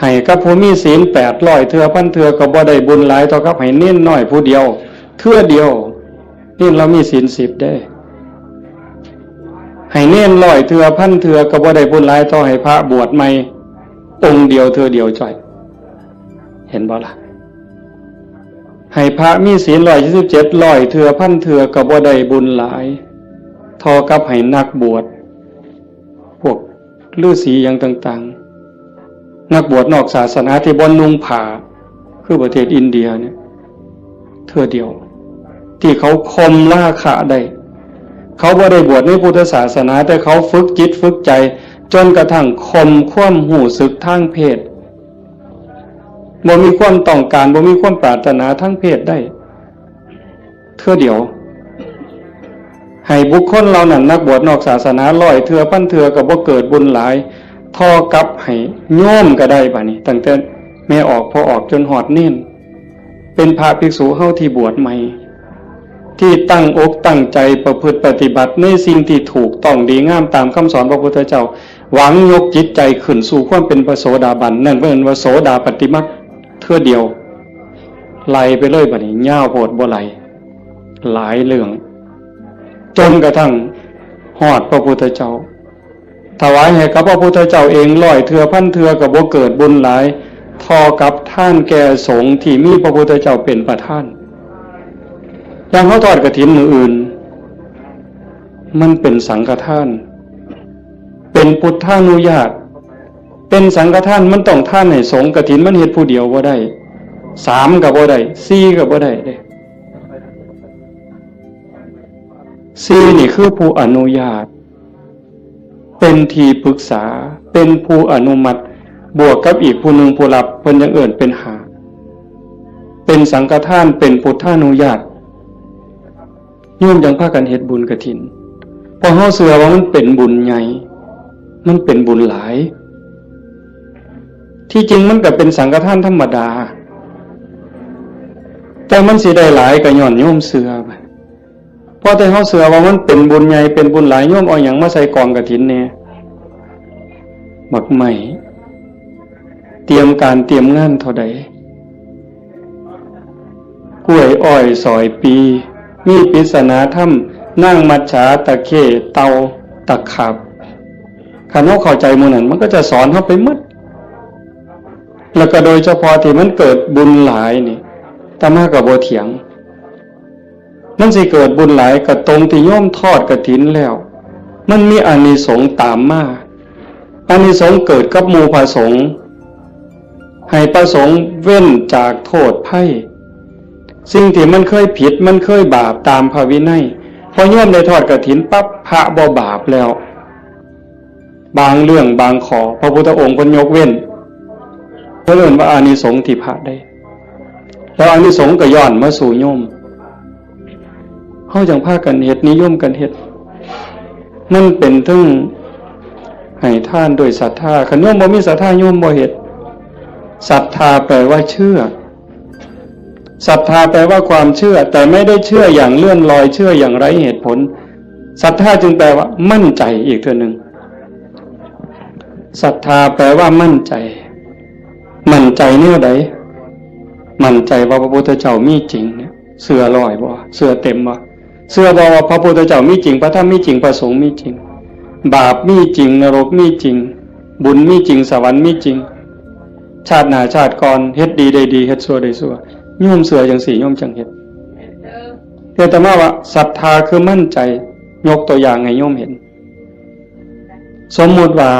ให้กับผู้มีศีลแปดร้อยเทื่อพันเทื่อก็บ่ได้บุญหลายเท่ากับให้เณรน้อยผู้เดียว เทื่อเดียว เณรเรามีศีลสิบเด้ ให้เณรร้อยเทื่อพันเทื่อก็บ่ได้บุญหลายเท่าให้พระบวชใหม่ องค์เดียวเทื่อเดียวจ้อย เห็นบ่ล่ะ ให้พระมีศีลร้อยยี่สิบเจ็ดร้อยเทื่อพันเทื่อก็บ่ได้บุญหลาย เท่ากับให้นักบวช พวกฤาษีอย่างต่างๆ นักบวชนอกศาสนาที่บ่นุ่งผ้า คือประเทศอินเดียเนี่ย เทื่อเดียว ที่เขาข่มราคะได้ เขาบ่ได้บวชในพุทธศาสนา แต่เขาฝึกจิตฝึกใจ จนกระทั่งข่มความรู้สึกทางเพศ บ่มีความต้องการ บ่มีความปรารถนาทางเพศได้ เทื่อเดียว ให้บุคคลเหล่านั้นนักบวชนอกศาสนาร้อยเทื่อพันเทื่อก็บ่เกิดบุญหลาย เท่ากับให้โยมก็ได้บัดนี้ ตั้งแต่แม่ออกพ่อออกจนฮอดเณร เป็นพระภิกษุเฮาที่บวชใหม่ ที่ตั้งอกตั้งใจประพฤติปฏิบัติในสิ่งที่ถูกต้องดีงามตามคำสอนพระพุทธเจ้า หวังยกจิตใจขึ้นสู่ความเป็นพระโสดาบัน นั่นเอิ้นว่าโสดาปัตติมรรคเทื่อเดียว ไล่ไปเลยบัดนี้ ยาวโพดบ่ไล่ หลายเรื่อง จนกระทั่งฮอดพระพุทธเจ้า ถวายให้กับพระพุทธเจ้าเองร้อยเทื่อพันเทื่อก็บ่เกิดบุญหลาย เท่ากับทานแก่สงฆ์ที่มีพระพุทธเจ้าเป็นประธาน อย่างเฮาทอดกฐินมื้ออื่น มันเป็นสังฆทาน เป็นพุทธานุญาต เป็นสังฆทานมันต้องทานให้สงฆ์ กฐินมันเฮ็ดผู้เดียวบ่ได้ สามก็บ่ได้ สี่ก็บ่ได้เด้ สี่นี่คือผู้อนุญาต เป็นที่ปรึกษา เป็นผู้อนุมัติ บวกกับอีกผู้หนึ่งผู้รับ เพิ่นจั่งเอิ้นเป็นห้า เป็นสังฆทาน เป็นพุทธานุญาต โยมจั่งพากันเฮ็ดบุญกฐิน เพราะเฮาเชื่อว่ามันเป็นบุญใหญ่ มันเป็นบุญหลาย ที่จริงมันก็เป็นสังฆทานธรรมดา แต่มันสิได้หลายก็ย้อนโยมเชื่อ เพราะแต่เฮาเชื่อว่ามันเป็นบุญใหญ่ เป็นบุญหลาย โยมเอาหยังมาใส่กองกฐินแหน่ บักไม้ เตรียมการเตรียมงานเท่าใด กล้วยอ้อยสอยปี มีปริศนาธรรม นางมัจฉา ตะเข้ เต่า ตะขาบ คันเฮาเข้าใจหมู่นั้น มันก็จะสอนเฮาไปหมด แล้วก็โดยเฉพาะที่มันเกิดบุญหลายนี่ อาตมาก็บ่เถียง มันสิเกิดบุญหลายก็ตรงที่โยมทอดกฐินแล้ว มันมีอานิสงส์ตามมา อานิสงส์เกิดกับหมู่พระสงฆ์ ให้พระสงฆ์เว้นจากโทษภัย สิ่งที่มันเคยผิด มันเคยบาปตามพระวินัย พอโยมได้ทอดกฐินปั๊บ พระบ่บาปแล้ว บางเรื่องบางข้อ พระพุทธองค์เพิ่นยกเว้น เพิ่นเอิ้นว่าอานิสงส์ที่พระได้ แล้วอานิสงส์ก็ย้อนมาสู่โยม เฮาจั่งพากันเฮ็ด นิยมกันเฮ็ด มันเป็นเทิงให้ทานด้วยศรัทธา คันโยมบ่มีศรัทธา โยมบ่เฮ็ด ศรัทธาแปลว่าเชื่อ ศรัทธาแปลว่าความเชื่อ แต่ไม่ได้เชื่ออย่างเลื่อนลอย เชื่ออย่างไร้เหตุผล ศรัทธาจึงแปลว่ามั่นใจอีกเทื่อหนึ่ง ศรัทธาแปลว่ามั่นใจ มั่นใจแนวใด มั่นใจว่าพระพุทธเจ้ามีจริงเนี่ย เชื่อร้อยบ่ เชื่อเต็มบ่ เชื่อบ่ว่าพระพุทธเจ้ามีจริง พระธรรมมีจริง พระสงฆ์มีจริง บาปมีจริง นรกมีจริง บุญมีจริง สวรรค์มีจริง ชาติหน้าชาติก่อน เฮ็ดดีได้ดี เฮ็ดชั่วได้ชั่ว โยมเชื่อจั่งซี้ โยมจั่งเฮ็ด แต่อาตมาว่าศรัทธาคือมั่นใจ ยกตัวอย่างให้โยมเห็น สมมุติว่า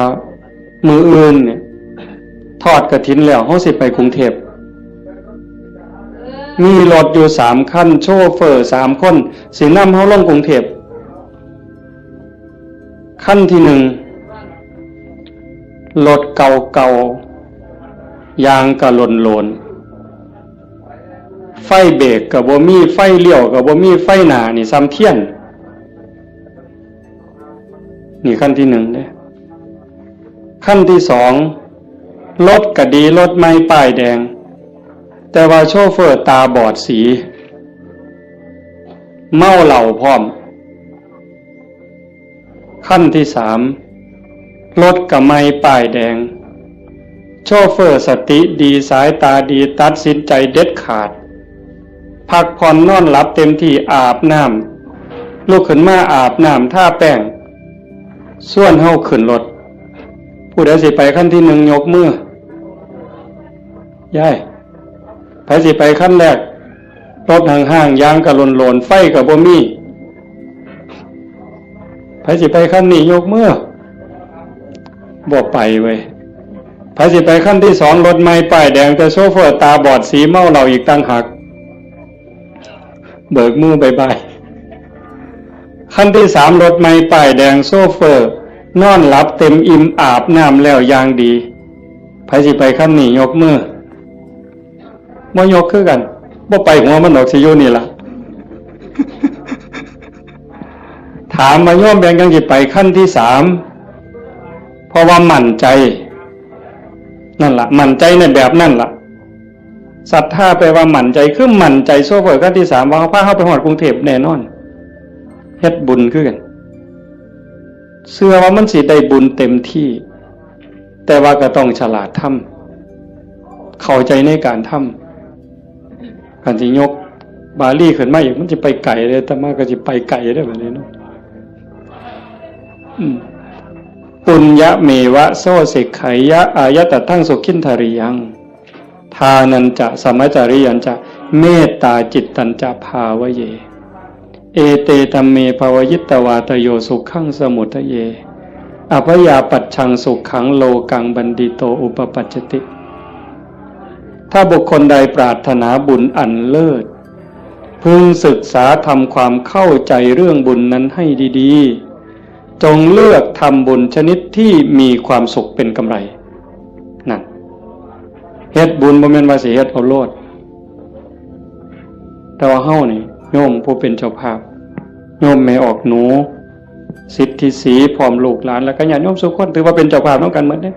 มื้ออื่นเนี่ย ทอดกฐินแล้ว เฮาสิไปกรุงเทพฯ มีรถอยู่สามคัน โชเฟอร์สามคน สินำเฮาลงกรุงเทพฯ คันที่หนึ่ง รถเก่าๆ ยางก็หล่นๆ ไฟเบรกก็บ่มี ไฟเลี้ยวก็บ่มี ไฟหน้านี่ส่ำเทียน นี่คันที่หนึ่งเด้ คันที่สอง รถก็ดี รถใหม่ป้ายแดง แต่ว่าโชเฟอร์ตาบอดสี เมาเหล้าพร้อม คันที่สาม รถก็ใหม่ป้ายแดง โชเฟอร์สติดี สายตาดี ตัดสินใจเด็ดขาด พักผ่อนนอนหลับเต็มที่ อาบน้ำ ลุกขึ้นมาอาบน้ำ ทาแป้ง ชวนเฮาขึ้นรถ ผู้ใดสิไปคันที่หนึ่งยกมือ ยาย ไผสิไปคันแรก รถห้างๆ ยางก็หล่นๆ ไฟก็บ่มี ไผสิไปคันนี้ยกมือ บ่ไปเว้ย ไผสิไปคันที่สอง รถใหม่ป้ายแดง แต่โชเฟอร์ตาบอดสี เมาเหล้าอีกต่างหาก เบิกมือบายบาย คันที่สาม รถใหม่ป้ายแดง โชเฟอร์นอนหลับเต็มอิ่ม อาบน้ำแล้วอย่างดี ไผสิไปคันนี้ยกมือ บ่ยกคือกัน บ่ไปหัวมันดอก สิอยู่นี่ล่ะ ถามว่าโยมเป็นหยังสิไปคันที่สาม เพราะว่ามั่นใจ นั่นล่ะ มั่นใจในแบบนั่นล่ะ ศรัทธาแปลว่ามั่นใจ คือมั่นใจโชเฟอร์คันที่สามว่าเขาพาเฮาไปฮอดกรุงเทพฯแน่นอน เฮ็ดบุญคือกัน เชื่อว่ามันสิได้บุญเต็มที่ แต่ว่าก็ต้องฉลาดทำ เข้าใจในการทำ คันสิยกบาลีขึ้นมาอีก มันสิไปไกลเด้ อาตมาก็สิไปไกลเด้บัดนี้เนาะ อืม ปุญญเมวะโสเสกขายะ อายะตะทังสุขินทาริยัง ทานัญจะ สมัจจาริยังจะ เมตตาจิตตัญจะ ภาวะเย เอเตธัมเม ภาวะยิตตวาตโย สุขังสมุทเย อภยาปัชชังสุขังโลกังบัณฑิโตอุปปัจจติ ถ้าบุคคลใดปรารถนาบุญอันเลิศ พึงศึกษาทำความเข้าใจเรื่องบุญนั้นให้ดีๆ จงเลือกทำบุญชนิดที่มีความสุขเป็นกำไร นั่น เฮ็ดบุญบ่แม่นว่าสิเฮ็ดเอาโลด แต่ว่าเฮานี่ โยมผู้เป็นเจ้าภาพ โยมแม่ออกหนู สิทธิศรี พร้อมลูกหลาน แล้วก็ญาติโยมทุกคน ถือว่าเป็นเจ้าภาพนำกันหมดเด้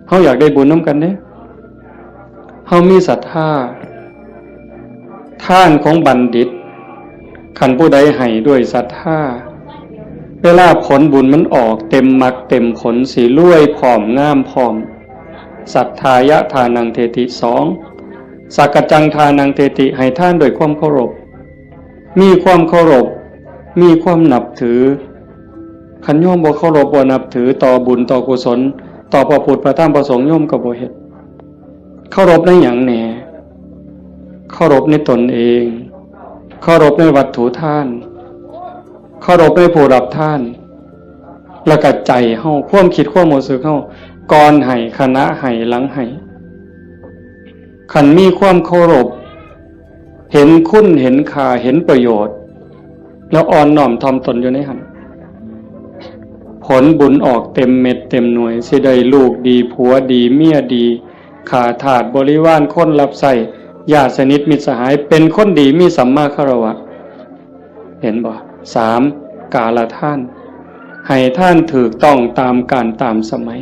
เฮาอยากได้บุญนำกันเด้ เฮามีศรัทธา ทานของบัณฑิต คันผู้ใดให้ด้วยศรัทธา เวลาผลบุญมันออก เต็มหมากเต็มผล สิรวยพร้อม งามพร้อม สัทธายะทานังเทติ สอง สักกจจังทานังเทติ ให้ทานด้วยความเคารพ มีความเคารพ มีความนับถือ คันโยมบ่เคารพบ่นับถือต่อบุญต่อกุศล ต่อพระพุทธพระธรรมพระสงฆ์ โยมก็บ่เฮ็ด เคารพในหยังแหน่ เคารพในตนเอง เคารพในวัตถุทาน เคารพในผู้รับทาน แล้วก็ใจเฮา ความคิดความรู้สึกเฮา ก่อนให้ ขณะให้ หลังให้ คันมีความเคารพ เห็นคุณ เห็นค่า เห็นประโยชน์ แล้วอ่อนน้อมถ่อมตนอยู่ในหั่น ผลบุญออกเต็มเม็ดเต็มหน่วย สิได้ลูกดี ผัวดี เมียดี ข้าทาสบริวาร คนรับใช้ ญาติสนิทมิตรสหาย เป็นคนดี มีสัมมาคารวะ เห็นบ่ สาม กาลทาน ให้ทานถูกต้องตามกาลตามสมัย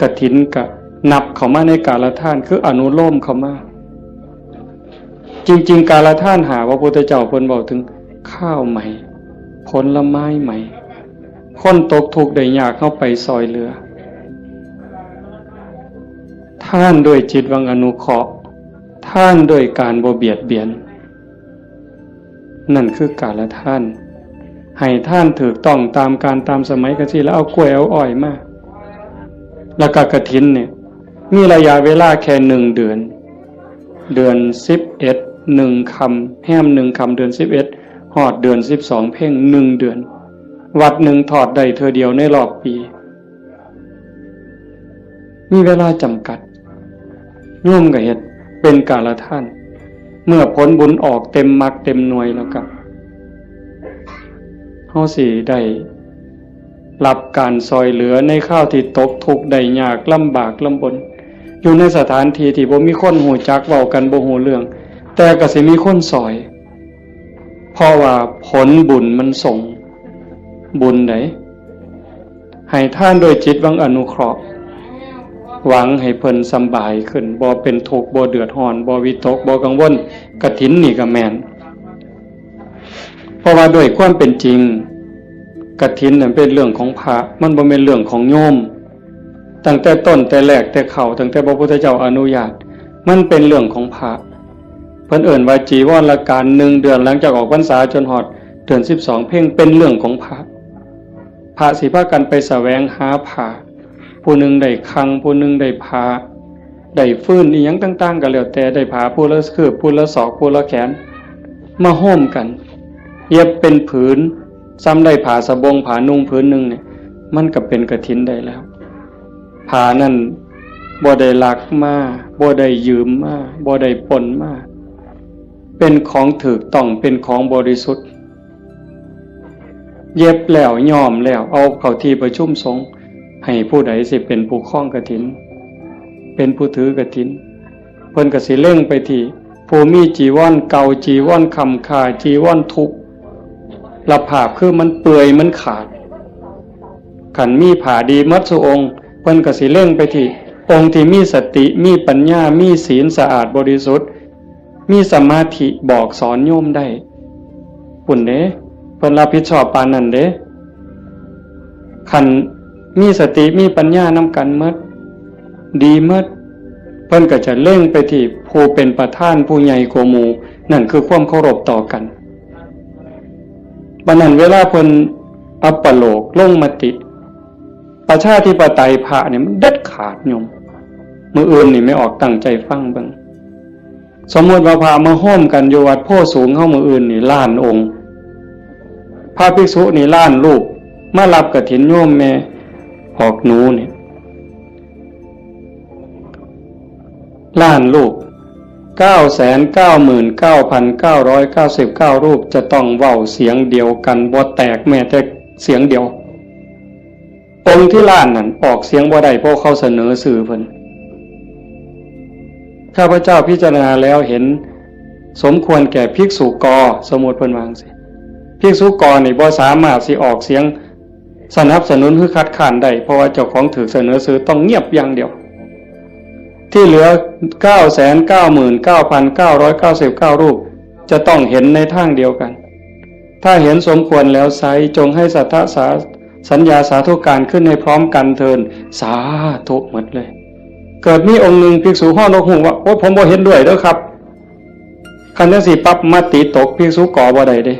กฐินก็นับเข้ามาในกาลทาน คืออนุโลมเข้ามา จริงๆ กาลทานห้า พระพุทธเจ้าเพิ่นเว้าถึงข้าวใหม่ ผลไม้ใหม่ คนตกทุกข์ได้ยาก เฮาไปซอยเหลือ ทานด้วยจิตหวังอนุเคราะห์ ทานด้วยการบ่เบียดเบียน นั่นคือกาลทาน ให้ทานถูกต้องตามกาลตามสมัย ก็สิแล้วเอากล้วยเอาอ้อยมา แล้วก็กฐินเนี่ย มีระยะเวลาแค่หนึ่งเดือน เดือนสิบเอ็ด หนึ่งค่ำ แฮมหนึ่งค่ำเดือนสิบเอ็ด ฮอดเดือนสิบสองเพ็ง หนึ่งเดือน วัดหนึ่งทอดได้เทื่อเดียวในรอบปี มีเวลาจำกัด โยมก็เฮ็ดเป็นกาลทาน เมื่อผลบุญออกเต็มหมากเต็มหน่วยแล้วก็ เฮาสิได้รับการซอยเหลือในคราวที่ตกทุกข์ได้ยาก ลำบากลำบน อยู่ในสถานที่ที่บ่มีคนฮู้จัก เว้ากันบ่ฮู้เรื่อง แต่ก็สิมีคนซอย เพราะว่าผลบุญมันส่งบุญได ให้ทานด้วยจิตหวังอนุเคราะห์ หวังให้เพิ่นสำบายขึ้น บ่เป็นทุกข์ บ่เดือดร้อน บ่วิตก บ่กังวล กฐินนี่ก็แม่น เพราะว่าด้วยความเป็นจริง กฐินนั้นเป็นเรื่องของพระ มันบ่แม่นเรื่องของโยม ตั้งแต่ต้นแต่แรกแต่เข้า ตั้งแต่พระพุทธเจ้าอนุญาต มันเป็นเรื่องของพระ เพิ่นเอิ้นว่าจีวรกาล หนึ่งเดือนหลังจากออกพรรษาจนฮอดเดือนสิบสองเพ็ง เป็นเรื่องของพระ พระสิพากันไปแสวงหาผ้า ผู้หนึ่งได้คัง ผู้หนึ่งได้ผ้า ได้ฟืน อีหยังต่างๆ ก็แล้วแต่ ได้ผ้าผู้ละคืบ ผู้ละศอก ผู้ละแขน มาโฮมกัน เย็บเป็นผืน ส่ำได้ผ้าสบง ผ้านุ่งผืนหนึ่งเนี่ย มันก็เป็นกฐินได้แล้ว ผ้านั่นบ่ได้ลักมา บ่ได้ยืมมา บ่ได้ปล้นมา เป็นของถูกต้อง เป็นของบริสุทธิ์ เย็บแล้ว ย้อมแล้ว เอาเข้าที่ประชุมสงฆ์ ให้ผู้ใดสิเป็นผู้ครองกฐิน เป็นผู้ถือกฐิน เพิ่นก็สิเล็งไปที่ ผู้มีจีวรเก่า จีวรค้ำค่า จีวรทุกข์ สภาพคือมันเปื่อยมันขาด คันมีผ้าดีหมดซุองค์ เพิ่นก็สิเล็งไปที่องค์ที่มีสติ มีปัญญา มีศีลสะอาดบริสุทธิ์ มีสมาธิบอกสอนโยมได้ พุ้นเด้ เพิ่นรับผิดชอบปานนั้นเด้ คันมีสติ มีปัญญานำกันหมด ดีหมด เพิ่นก็จะเล็งไปที่ผู้เป็นประธาน ผู้ใหญ่กว่าหมู่ นั่นคือความเคารพต่อกัน บัดนั้นเวลาเพิ่นอัปโลกน์ลงมติ ประชาธิปไตยพระนี่มันเด็ดขาดโยม มื้ออื่นนี่แม่ออกตั้งใจฟังเบิ่ง สมมุติว่าพระมาโฮมกันอยู่วัดโพธิ์สูงเฮามื้ออื่นนี่ล้านองค์ พระภิกษุนี่ล้านรูป มารับกฐินโยมแม่ออกหนูเนี่ย ล้านรูป เก้าแสนเก้าหมื่นเก้าพันเก้าร้อยเก้าสิบเก้ารูป จะต้องเว้าเสียงเดียวกัน บ่แตกแม้แต่เสียงเดียว องค์ที่ล้านนั่นออกเสียงบ่ได้ เพราะเขาเสนอชื่อเพิ่น ข้าพเจ้าพิจารณาแล้วเห็นสมควรแก่ภิกษุก สมมุติเพิ่นว่าจั่งซี้ ภิกษุก นี่บ่สามารถสิออกเสียงสนับสนุนหรือคัดค้านได้ เพราะว่าเจ้าของถูกเสนอชื่อ ต้องเงียบอย่างเดียว ที่เหลือ เก้าแสนเก้าหมื่นเก้าพันเก้าร้อยเก้าสิบเก้ารูป จะต้องเห็นในทางเดียวกัน ถ้าเห็นสมควรแล้วไซร้ จงให้สัทธสา สัญญาสาธุการขึ้นให้พร้อมกันเทิน สาธุหมดเลย เกิดมีองค์หนึ่งภิกษุฮ้องนกฮูกว่า โอ้ย ผมบ่เห็นด้วยเด้อครับ คันจั่งซี้ปั๊บ มติตก ภิกษุก บ่ได้เด้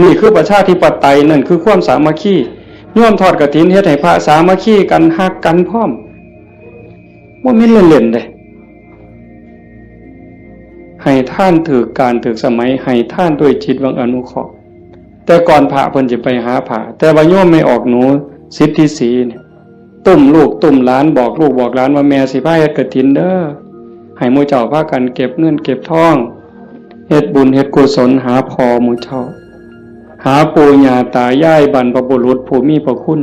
นี่คือประชาธิปไตย นั่นคือความสามัคคี โยมทอดกฐินเฮ็ดให้พระสามัคคีกัน ฮักกันพร้อม บ่แม่นเล่นๆเด้ ให้ทานถูกกาลถูกสมัย ให้ทานด้วยจิตหวังอนุเคราะห์ แต่ก่อนพระเพิ่นสิไปหาผ้า แต่ว่าโยมแม่ออกหนู สิทธิศรีเนี่ย ตุ้มลูกตุ้มหลาน บอกลูกบอกหลานว่า แม่สิพาเฮ็ดกฐินเด้อ ให้หมู่เจ้าพากันเก็บเงินเก็บทอง เฮ็ดบุญเฮ็ดกุศลหาพ่อหมู่เจ้า หาปู่ย่าตายายบรรพบุรุษผู้มีพระคุณ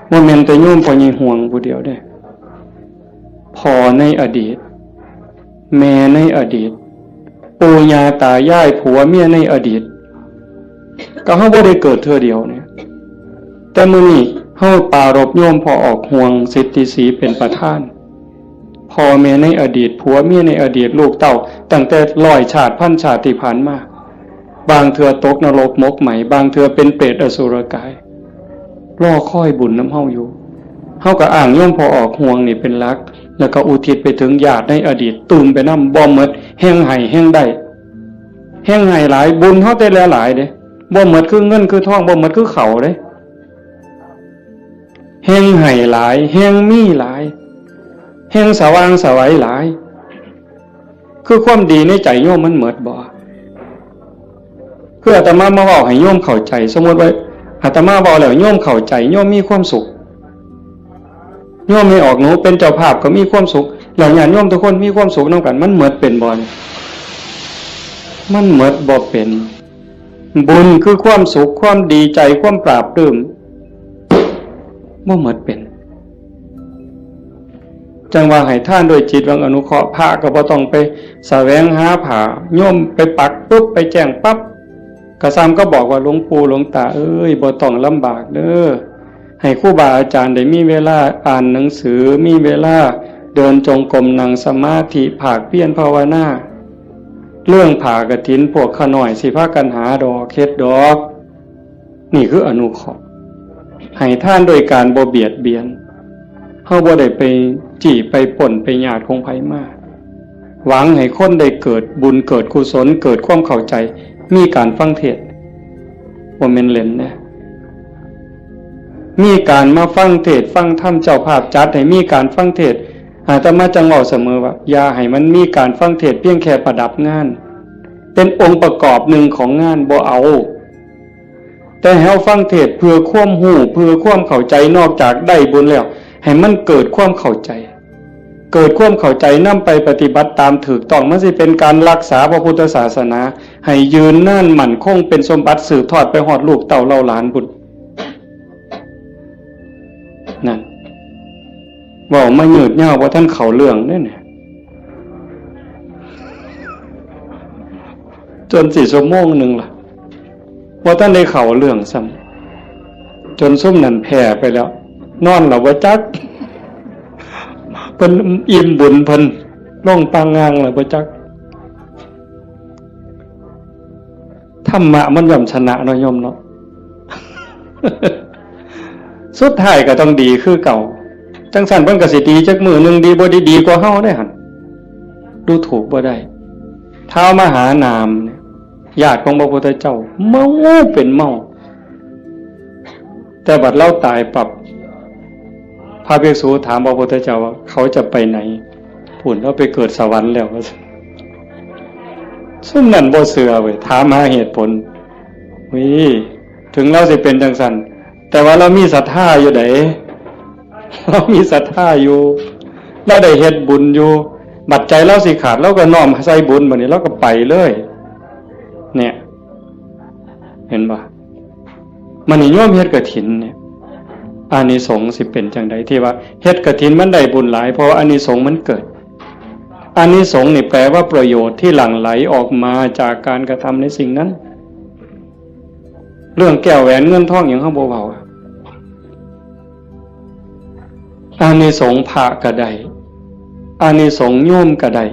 บ่แม่นแต่โยมพ่อใหญ่ห่วงผู้เดียวเด้ พ่อในอดีต แม่ในอดีต ปู่ย่าตายายผัวเมียในอดีต ก็เฮาบ่ได้เกิดเทื่อเดียวเนี่ย แต่มื้อนี้เฮาปรารภโยมพ่อออกห่วง สิทธิศรีเป็นประธาน พ่อแม่ในอดีต ผัวเมียในอดีต ลูกเต้า ตั้งแต่ร้อยชาติพันชาติที่ผ่านมา บางเทื่อตกนรกหมกไหม บางเทื่อเป็นเปรตอสุรกาย รอคอยบุญนำเฮาอยู่ เฮาก็อ้างโยมพ่อออกห่วงนี่เป็นหลัก แล้วก็อุทิศไปถึงญาติในอดีต ตื่มไปนำ บ่หมด แฮ่งให้แฮ่งได้ แฮ่งให้หลาย บุญเฮาแต่ละหลายเด้ บ่หมดคือเงินคือทอง บ่หมดคือข้าวเด้ แฮ่งให้หลาย แฮ่งมีหลาย แฮ่งสว่างไสวหลาย คือความดีในใจโยมมันหมดบ่ คืออาตมามาเว้าให้โยมเข้าใจ สมมุติว่าอาตมาเว้าแล้วโยมเข้าใจ โยมมีความสุข โยมแม่ออกหนูเป็นเจ้าภาพก็มีความสุข แล้วญาติโยมทุกคนมีความสุขนำกัน มันหมดเป็นบ่นี่ มันหมดบ่เป็น บุญคือความสุข ความดีใจ ความปราบปลื้ม บ่หมดเป็น จั่งว่าให้ทานด้วยจิตหวังอนุเคราะห์ พระก็บ่ต้องไปแสวงหาผ้า โยมไปปักปุ๊บ ไปแจ้งปั๊บ ก็ส่ำก็บอกว่า หลวงปู่หลวงตาเอ้ย บ่ต้องลำบากเด้อ ให้ครูบาอาจารย์ได้มีเวลาอ่านหนังสือ มีเวลาเดินจงกรม นั่งสมาธิ ภาคเพียรภาวนา เรื่องผ้ากฐินพวกข้าน้อยสิพากันหาดอก เฮ็ดดอก นี่คืออนุเคราะห์ ให้ทานโดยการบ่เบียดเบียน เฮาบ่ได้ไปจี้ไปปล้นไปญาติของไผมา หวังให้คนได้เกิดบุญเกิดกุศล เกิดความเข้าใจ มีการฟังเทศน์ บ่แม่นเล่นนะ มีการมาฟังเทศน์ฟังธรรม เจ้าภาพจัดให้มีการฟังเทศน์ อาตมาจั่งเว้าเสมอว่า อย่าให้มันมีการฟังเทศน์เพียงแค่ประดับงาน เป็นองค์ประกอบหนึ่งของงาน บ่เอา แต่ให้เฮาฟังเทศน์เพื่อความรู้ เพื่อความเข้าใจ นอกจากได้บุญแล้ว ให้มันเกิดความเข้าใจ เกิดความเข้าใจนำไปปฏิบัติตามถูกต้อง มันสิเป็นการรักษาพระพุทธศาสนา ให้ยืนนานมั่นคง เป็นสมบัติสืบทอดไปฮอดลูกเต้าเหล่าหลานพุ้น นั่น เว้ามายืดยาว บ่ทันเข้าเรื่องเด้เนี่ย จนสิชั่วโมงหนึ่งล่ะ บ่ทันได้เข้าเรื่องซ้ำ จนซุมนั้นแผ่ไปแล้ว นอนแล้วบ่จัก เพิ่นอิ่มบุญเพิ่น ลงปางงางแล้วบ่จัก ธรรมะมันย่อมชนะเนาะโยมเนาะ สุดท้ายก็ต้องดีคือเก่า จั่งซั้นเพิ่นก็สิดีจักมื้อหนึ่ง ดีบ่ดี ดีกว่าเฮาเด้หั่น ดูถูกบ่ได้ ท้าวมหานามเนี่ย ญาติของพระพุทธเจ้า เมาเป็นเมา แต่บัดลาวตายปั๊บ พระภิกษุถามพระพุทธเจ้าว่า เขาจะไปไหน พุ้น ลาวไปเกิดสวรรค์แล้ว ซุมนั้นบ่เชื่อเว้ย ถามหาเหตุผล เฮ้ย ถึงเราสิเป็นจังซั่น แต่ว่าเรามีศรัทธาอยู่ได๋ เรามีศรัทธาอยู่ เราได้เฮ็ดบุญอยู่ บัดใจเราสิขาด เราก็น้อมใส่บุญ บัดนี้เราก็ไปเลย เนี่ย เห็นบ่ มันนี่โยมเฮ็ดกฐินเนี่ย อานิสงส์สิเป็นจังใด ที่ว่าเฮ็ดกฐินมันได้บุญหลาย เพราะว่าอานิสงส์มันเกิด อานิสงส์นี่แปลว่าประโยชน์ที่หลั่งไหลออกมาจากการกระทำในสิ่งนั้น เรื่องแก้วแหวนเงินทองหยังเฮาบ่เว้า อานิสงส์พระก็ได้ อานิสงส์โยมก็ได้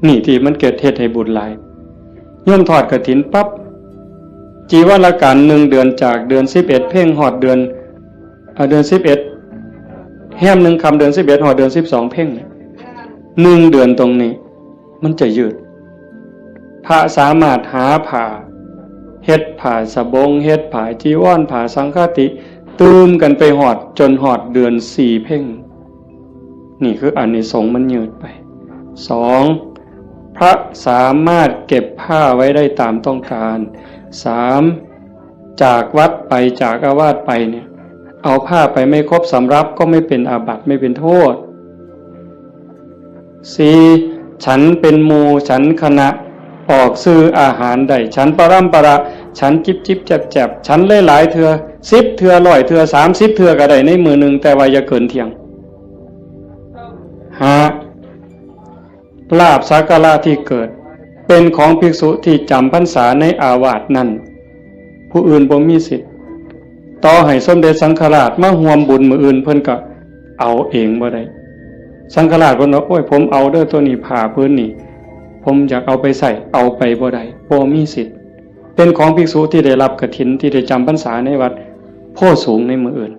นี่ที่มันเกิดเฮ็ดให้บุญหลาย โยมทอดกฐินปั๊บ จีวรการหนึ่งเดือน จากเดือนสิบเอ็ดเพ็ญฮอดเดือน เอ่อ เดือนสิบเอ็ด แฮมหนึ่งค่ำเดือนสิบเอ็ดฮอดเดือนสิบสองเพ็ญ หนึ่งเดือนตรงนี้ มันจะยืด พระสามารถหาผ้า เฮ็ดผ้าสบง เฮ็ดผ้าจีวร ผ้าสังฆาติ ตื่มกันไปฮอด จนฮอดเดือนสี่เพ็ญ นี่คืออานิสงส์มันยืดไป สอง พระสามารถเก็บผ้าไว้ได้ตามต้องการ สาม จากวัดไป จากอาวาสไปเนี่ย เอาผ้าไปไม่ครบสำรับก็ไม่เป็นอาบัติ ไม่เป็นโทษ สี่ ฉันเป็นหมู่ ฉันคณะ ออกซื้ออาหารได้ ฉันปรำปรา ฉันจิบจิบแจบแจบ ฉันหลายๆเทื่อ สิบเทื่อ ร้อยเทื่อ สามสิบเทื่อก็ได้ในมื้อหนึ่ง แต่ว่าอย่าเกินเที่ยง ห้า ลาภสักการะที่เกิด เป็นของภิกษุที่จำพรรษาในอาวาสนั้น ผู้อื่นบ่มีสิทธิ์ ต่อให้สมเด็จสังฆราชมาร่วมบุญมื้ออื่น เพิ่นก็เอาเองบ่ได้ สังฆราชเพิ่นว่า โอ้ย ผมเอาเด้อ ตัวนี้ ผ้าผืนนี้ ผมอยากเอาไปใช้ เอาไปบ่ได้ บ่มีสิทธิ์ เป็นของภิกษุที่ได้รับกฐิน ที่ได้จำพรรษาในวัดโพธิ์สูงในมื้ออื่น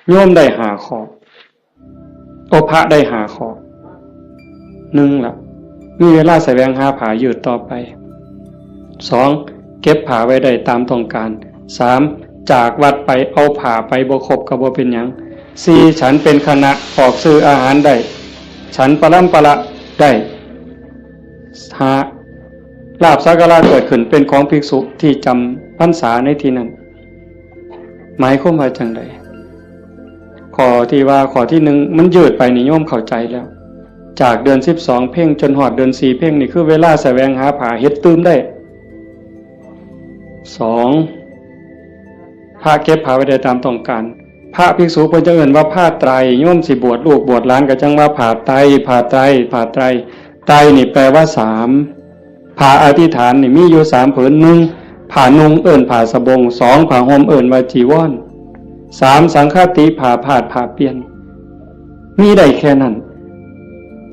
โยมได้ห้าข้อ โอ พระได้ห้าข้อ หนึ่งละ มีเวลาแสวงหาผ้ายืดต่อไป สอง เก็บผ้าไว้ได้ตามต้องการ สาม จากวัดไปเอาผ้าไปบ่ครบก็บ่เป็นหยัง สี่ ฉันเป็นคณะ ออกซื้ออาหารได้ ฉันปรำปราได้ ห้า ลาภสักการะเกิดขึ้นเป็นของภิกษุที่จำพรรษาในที่นั้น หมายความว่าจังใด ข้อที่ว่าข้อที่หนึ่งมันยืดไปนี่โยมเข้าใจแล้ว จากเดือนสิบสองเพ็ญจนฮอดเดือนสี่เพ็ญนี่คือเวลาแสวงหาผ้าเฮ็ดตื่มได้ สอง พระเก็บผ้าไว้ได้ตามต้องการ พระภิกษุเพิ่นจะเอิ้นว่าผ้าไตร โยมสิบวชลูกบวชหลานก็จั่งว่าผ้าไตร ผ้าไตร ผ้าไตร ไตรนี่แปลว่าสาม ผ้าอธิษฐานนี่มีอยู่สามผืน หนึ่ง ผ้านุ่งเอิ้นผ้าสบง สอง ผ้าห่มเอิ้นว่าจีวร สาม สังฆาติ ผ้าพาดผ้าเปลี่ยน มีได้แค่นั้น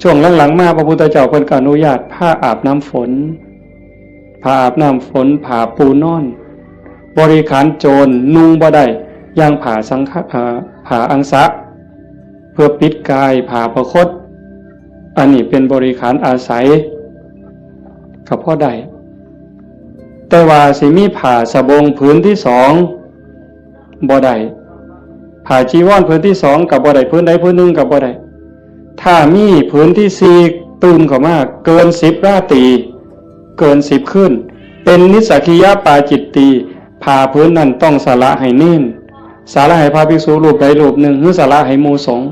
ช่วงหลังๆมาพระพุทธเจ้าเพิ่นก็อนุญาตผ้าอาบน้ำฝน ผ้าอาบน้ำฝน ผ้าปูนอน บริขารโจรนุ่งบ่ได้ อย่างผ้าสังฆะ เอ่อ ผ้าอังสะ เพื่อปิดกาย ผ้าประคต อันนี้เป็นบริขารอาศัย ก็พอได้ แต่ว่าสิมีผ้าสบงผืนที่สอง บ่ได้ ผ้าจีวรผืนที่สองก็บ่ได้ ผืนใดผืนหนึ่งก็บ่ได้ ถ้ามีผืนที่สี่ตื่มเข้ามา เกินสิบราตรี เกินสิบคืน เป็นนิสสักขิยปาจิตตี ผ้าผืนนั้นต้องสละให้เณร สละให้พระภิกษุรูปใดรูปหนึ่ง หรือสละให้หมู่สงฆ์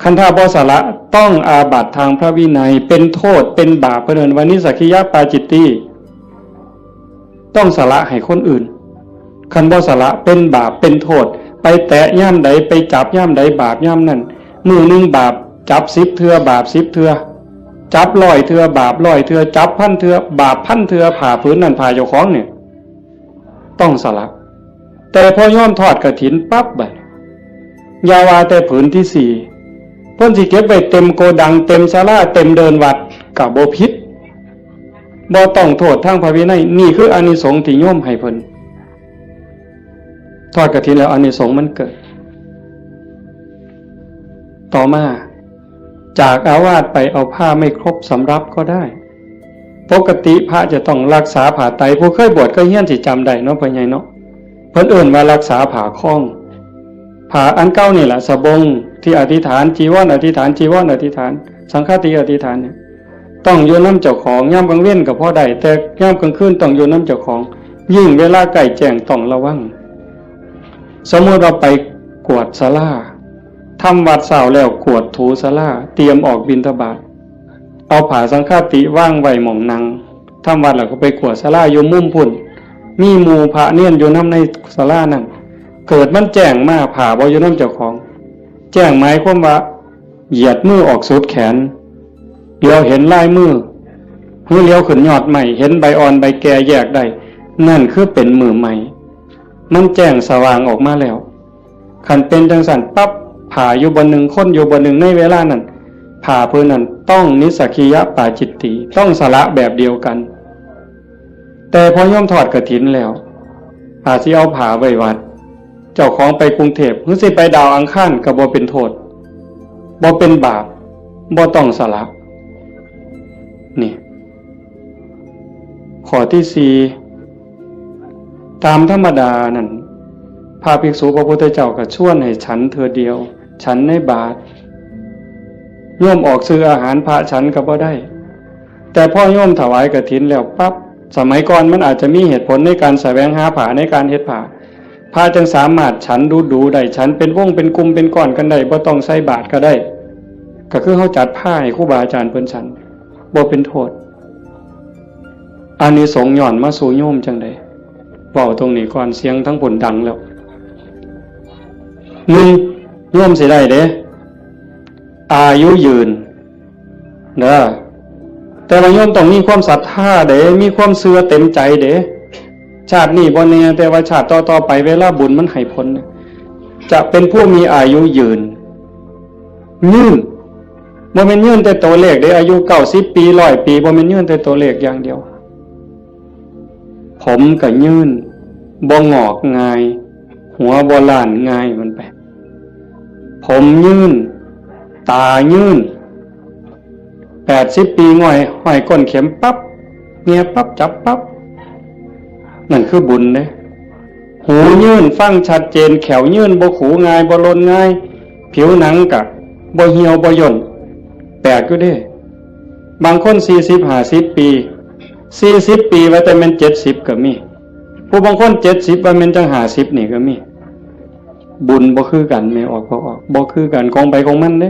คันถ้าบ่สละต้องอาบัติทางพระวินัย เป็นโทษ เป็นบาป เพิ่นเอิ้นว่านิสสักขิยปาจิตตี ต้องสละให้คนอื่น คันบ่สละเป็นบาปเป็นโทษ ไปแตะยามใด ไปจับยามใด บาปยามนั้น มื้อหนึ่งบาป จับสิบเทื่อ บาปสิบเทื่อ จับร้อยเทื่อ บาปร้อยเทื่อ จับพันเทื่อ บาปพันเทื่อ ผ้าผืนนั้นผ้าเจ้าของเนี่ย ต้องสละ แต่พอโยมทอดกฐินปั๊บบัด อย่าว่าแต่ผืนที่สี่ เพิ่นสิเก็บไว้เต็มโกดัง เต็มศาลา เต็มเดินวัด ก็บ่ผิด บ่ต้องโทษทางพระวินัย นี่คืออานิสงส์ที่โยมให้เพิ่น ทอดกฐินแล้วอานิสงส์มันเกิด ต่อมา จากอาวาสไปเอาผ้าไม่ครบสำรับก็ได้ ปกติพระจะต้องรักษาผ้าไตร ผู้เคยบวชเคยเฮียนสิจำได้เนาะ พ่อใหญ่เนาะ เพิ่นเอิ้นว่ารักษาผ้าคล้อง ผ้าอันเก่านี่แหละ สบงที่อธิษฐาน จีวรอธิษฐาน จีวรอธิษฐาน สังฆาติอธิษฐานเนี่ย ต้องอยู่นำเจ้าของ ยามกลางเว็นก็พอได้ แต่ยามกลางคืนต้องอยู่นำเจ้าของ ยิ่งเวลาใกล้แจ้งต้องระวัง สมมุติว่าไปกวาดศาลา ทำวัดเช้าแล้วกวาดถูศาลา เตรียมออกบิณฑบาต เอาผ้าสังฆาติวางไว้หม่องนั่ง ทำวัดแล้วก็ไปกวาดศาลาอยู่มุมพุ้น มีหมู่พระเณรอยู่นำในศาลานั้น เกิดมันแจ้งมา ผ้าบ่อยู่นำเจ้าของ แจ้งหมายความว่า เหยียดมือออกสุดแขน เหลียวเห็นลายมือ หรือเหลียวขึ้นยอดไม้ เห็นใบอ่อนใบแก่แยกได้ นั่นคือเป็นมือใหม่ มันแจ้งสว่างออกมาแล้ว คันเป็นจั่งซั้นปั๊บ ผ้าอยู่บ่อนหนึ่ง คนอยู่บ่อนหนึ่ง ในเวลานั้น ผ้าผืนนั้นต้องนิสสกียปาจิตตี ต้องสละแบบเดียวกัน แต่พอโยมทอดกฐินแล้ว อาจสิเอาผ้าไว้วัด เจ้าของไปกรุงเทพฯ หรือสิไปดาวอังคารก็บ่เป็นโทษ บ่เป็นบาป บ่ต้องสละ นี่ ข้อที่สี่ ตามธรรมดานั่น พระภิกษุพระพุทธเจ้าก็ชวนให้ฉันเทื่อเดียว ฉันในบาตร โยมออกซื้ออาหารพระฉันก็บ่ได้ แต่พอโยมถวายกฐินแล้วปั๊บ สมัยก่อนมันอาจจะมีเหตุผลในการแสวงหาผ้า ในการเฮ็ดผ้า พระจึงสามารถฉันดูๆได้ ฉันเป็นวงเป็นกลุ่มเป็นก้อนกันได้ บ่ต้องใส่บาตรก็ได้ ก็คือเฮาจัดผ้าให้ครูบาอาจารย์เพิ่นฉัน บ่เป็นโทษ อานิสงส์ย้อนมาสู่โยมจั่งใด เว้าตรงนี้ก่อน เสียงทั้งพุ้นดังแล้ว หนึ่ง โยมสิได้เด้ อายุยืน เด้อ แต่ว่าโยมต้องมีความศรัทธาเด้ มีความเชื่อเต็มใจเด้ ชาตินี้บ่แน่ แต่ว่าชาติต่อๆไป เวลาบุญมันให้ผลน่ะ จะเป็นผู้มีอายุยืน ยืน บ่แม่นยืนแต่ตัวเลขเด้ อายุเก้าสิบปี ร้อยปี บ่แม่นยืนแต่ตัวเลขอย่างเดียว ผมก็ยืน บ่งอกง่าย หัวบ่ล้านง่ายมันไป ผมยืน ตายืน แปดสิบปี ง่อยห้อยก้นเข็มปั๊บ เงียปั๊บจับปั๊บ นั่นคือบุญเด้ หูยืน ฟังชัดเจน แข้วยืน บ่ขูง่าย บ่หล่นง่าย ผิวหนังกะบ่เหี่ยวบ่ย่น แปลกอยู่เด้ บางคนสี่สิบ ห้าสิบปี สี่สิบปีว่าแต่แม่นเจ็ดสิบก็มี ผู้บางคนเจ็ดสิบว่าแม่นจั่งห้าสิบนี่ก็มี บุญบ่คือกัน แม่ออก พ่อออก บ่คือกัน ของไผของมันเด้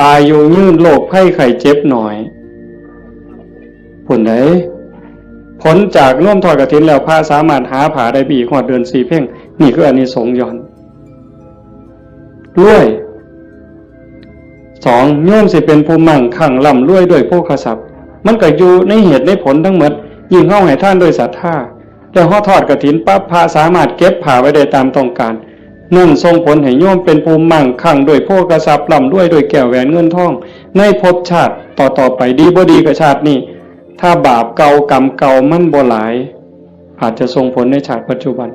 อายุยืน โรคภัยไข้เจ็บน้อย พุ้นใด ผลจากโยมทอดกฐินแล้ว พระสามารถหาผ้าได้ไปอีกฮอดเดือนสี่เพ็ง นี่คืออานิสงส์ย้อน รวย สอง โยมสิเป็นผู้มั่งคั่งร่ำรวยด้วยโภคทรัพย์ มันก็อยู่ในเหตุในผลทั้งหมด ยิ่งเฮาให้ทานด้วยศรัทธา แล้วเฮาทอดกฐินปั๊บ พระสามารถเก็บผ้าไว้ได้ตามต้องการ นั่นส่งผลให้โยมเป็นผู้มั่งคั่งด้วยโภคทรัพย์ ร่ำรวยด้วยแก้วแหวนเงินทอง ในภพชาติต่อๆไป ดีบ่ดีก็ชาตินี้ ถ้าบาปเก่ากรรมเก่ามันบ่หลาย อาจจะส่งผลในชาติปัจจุบัน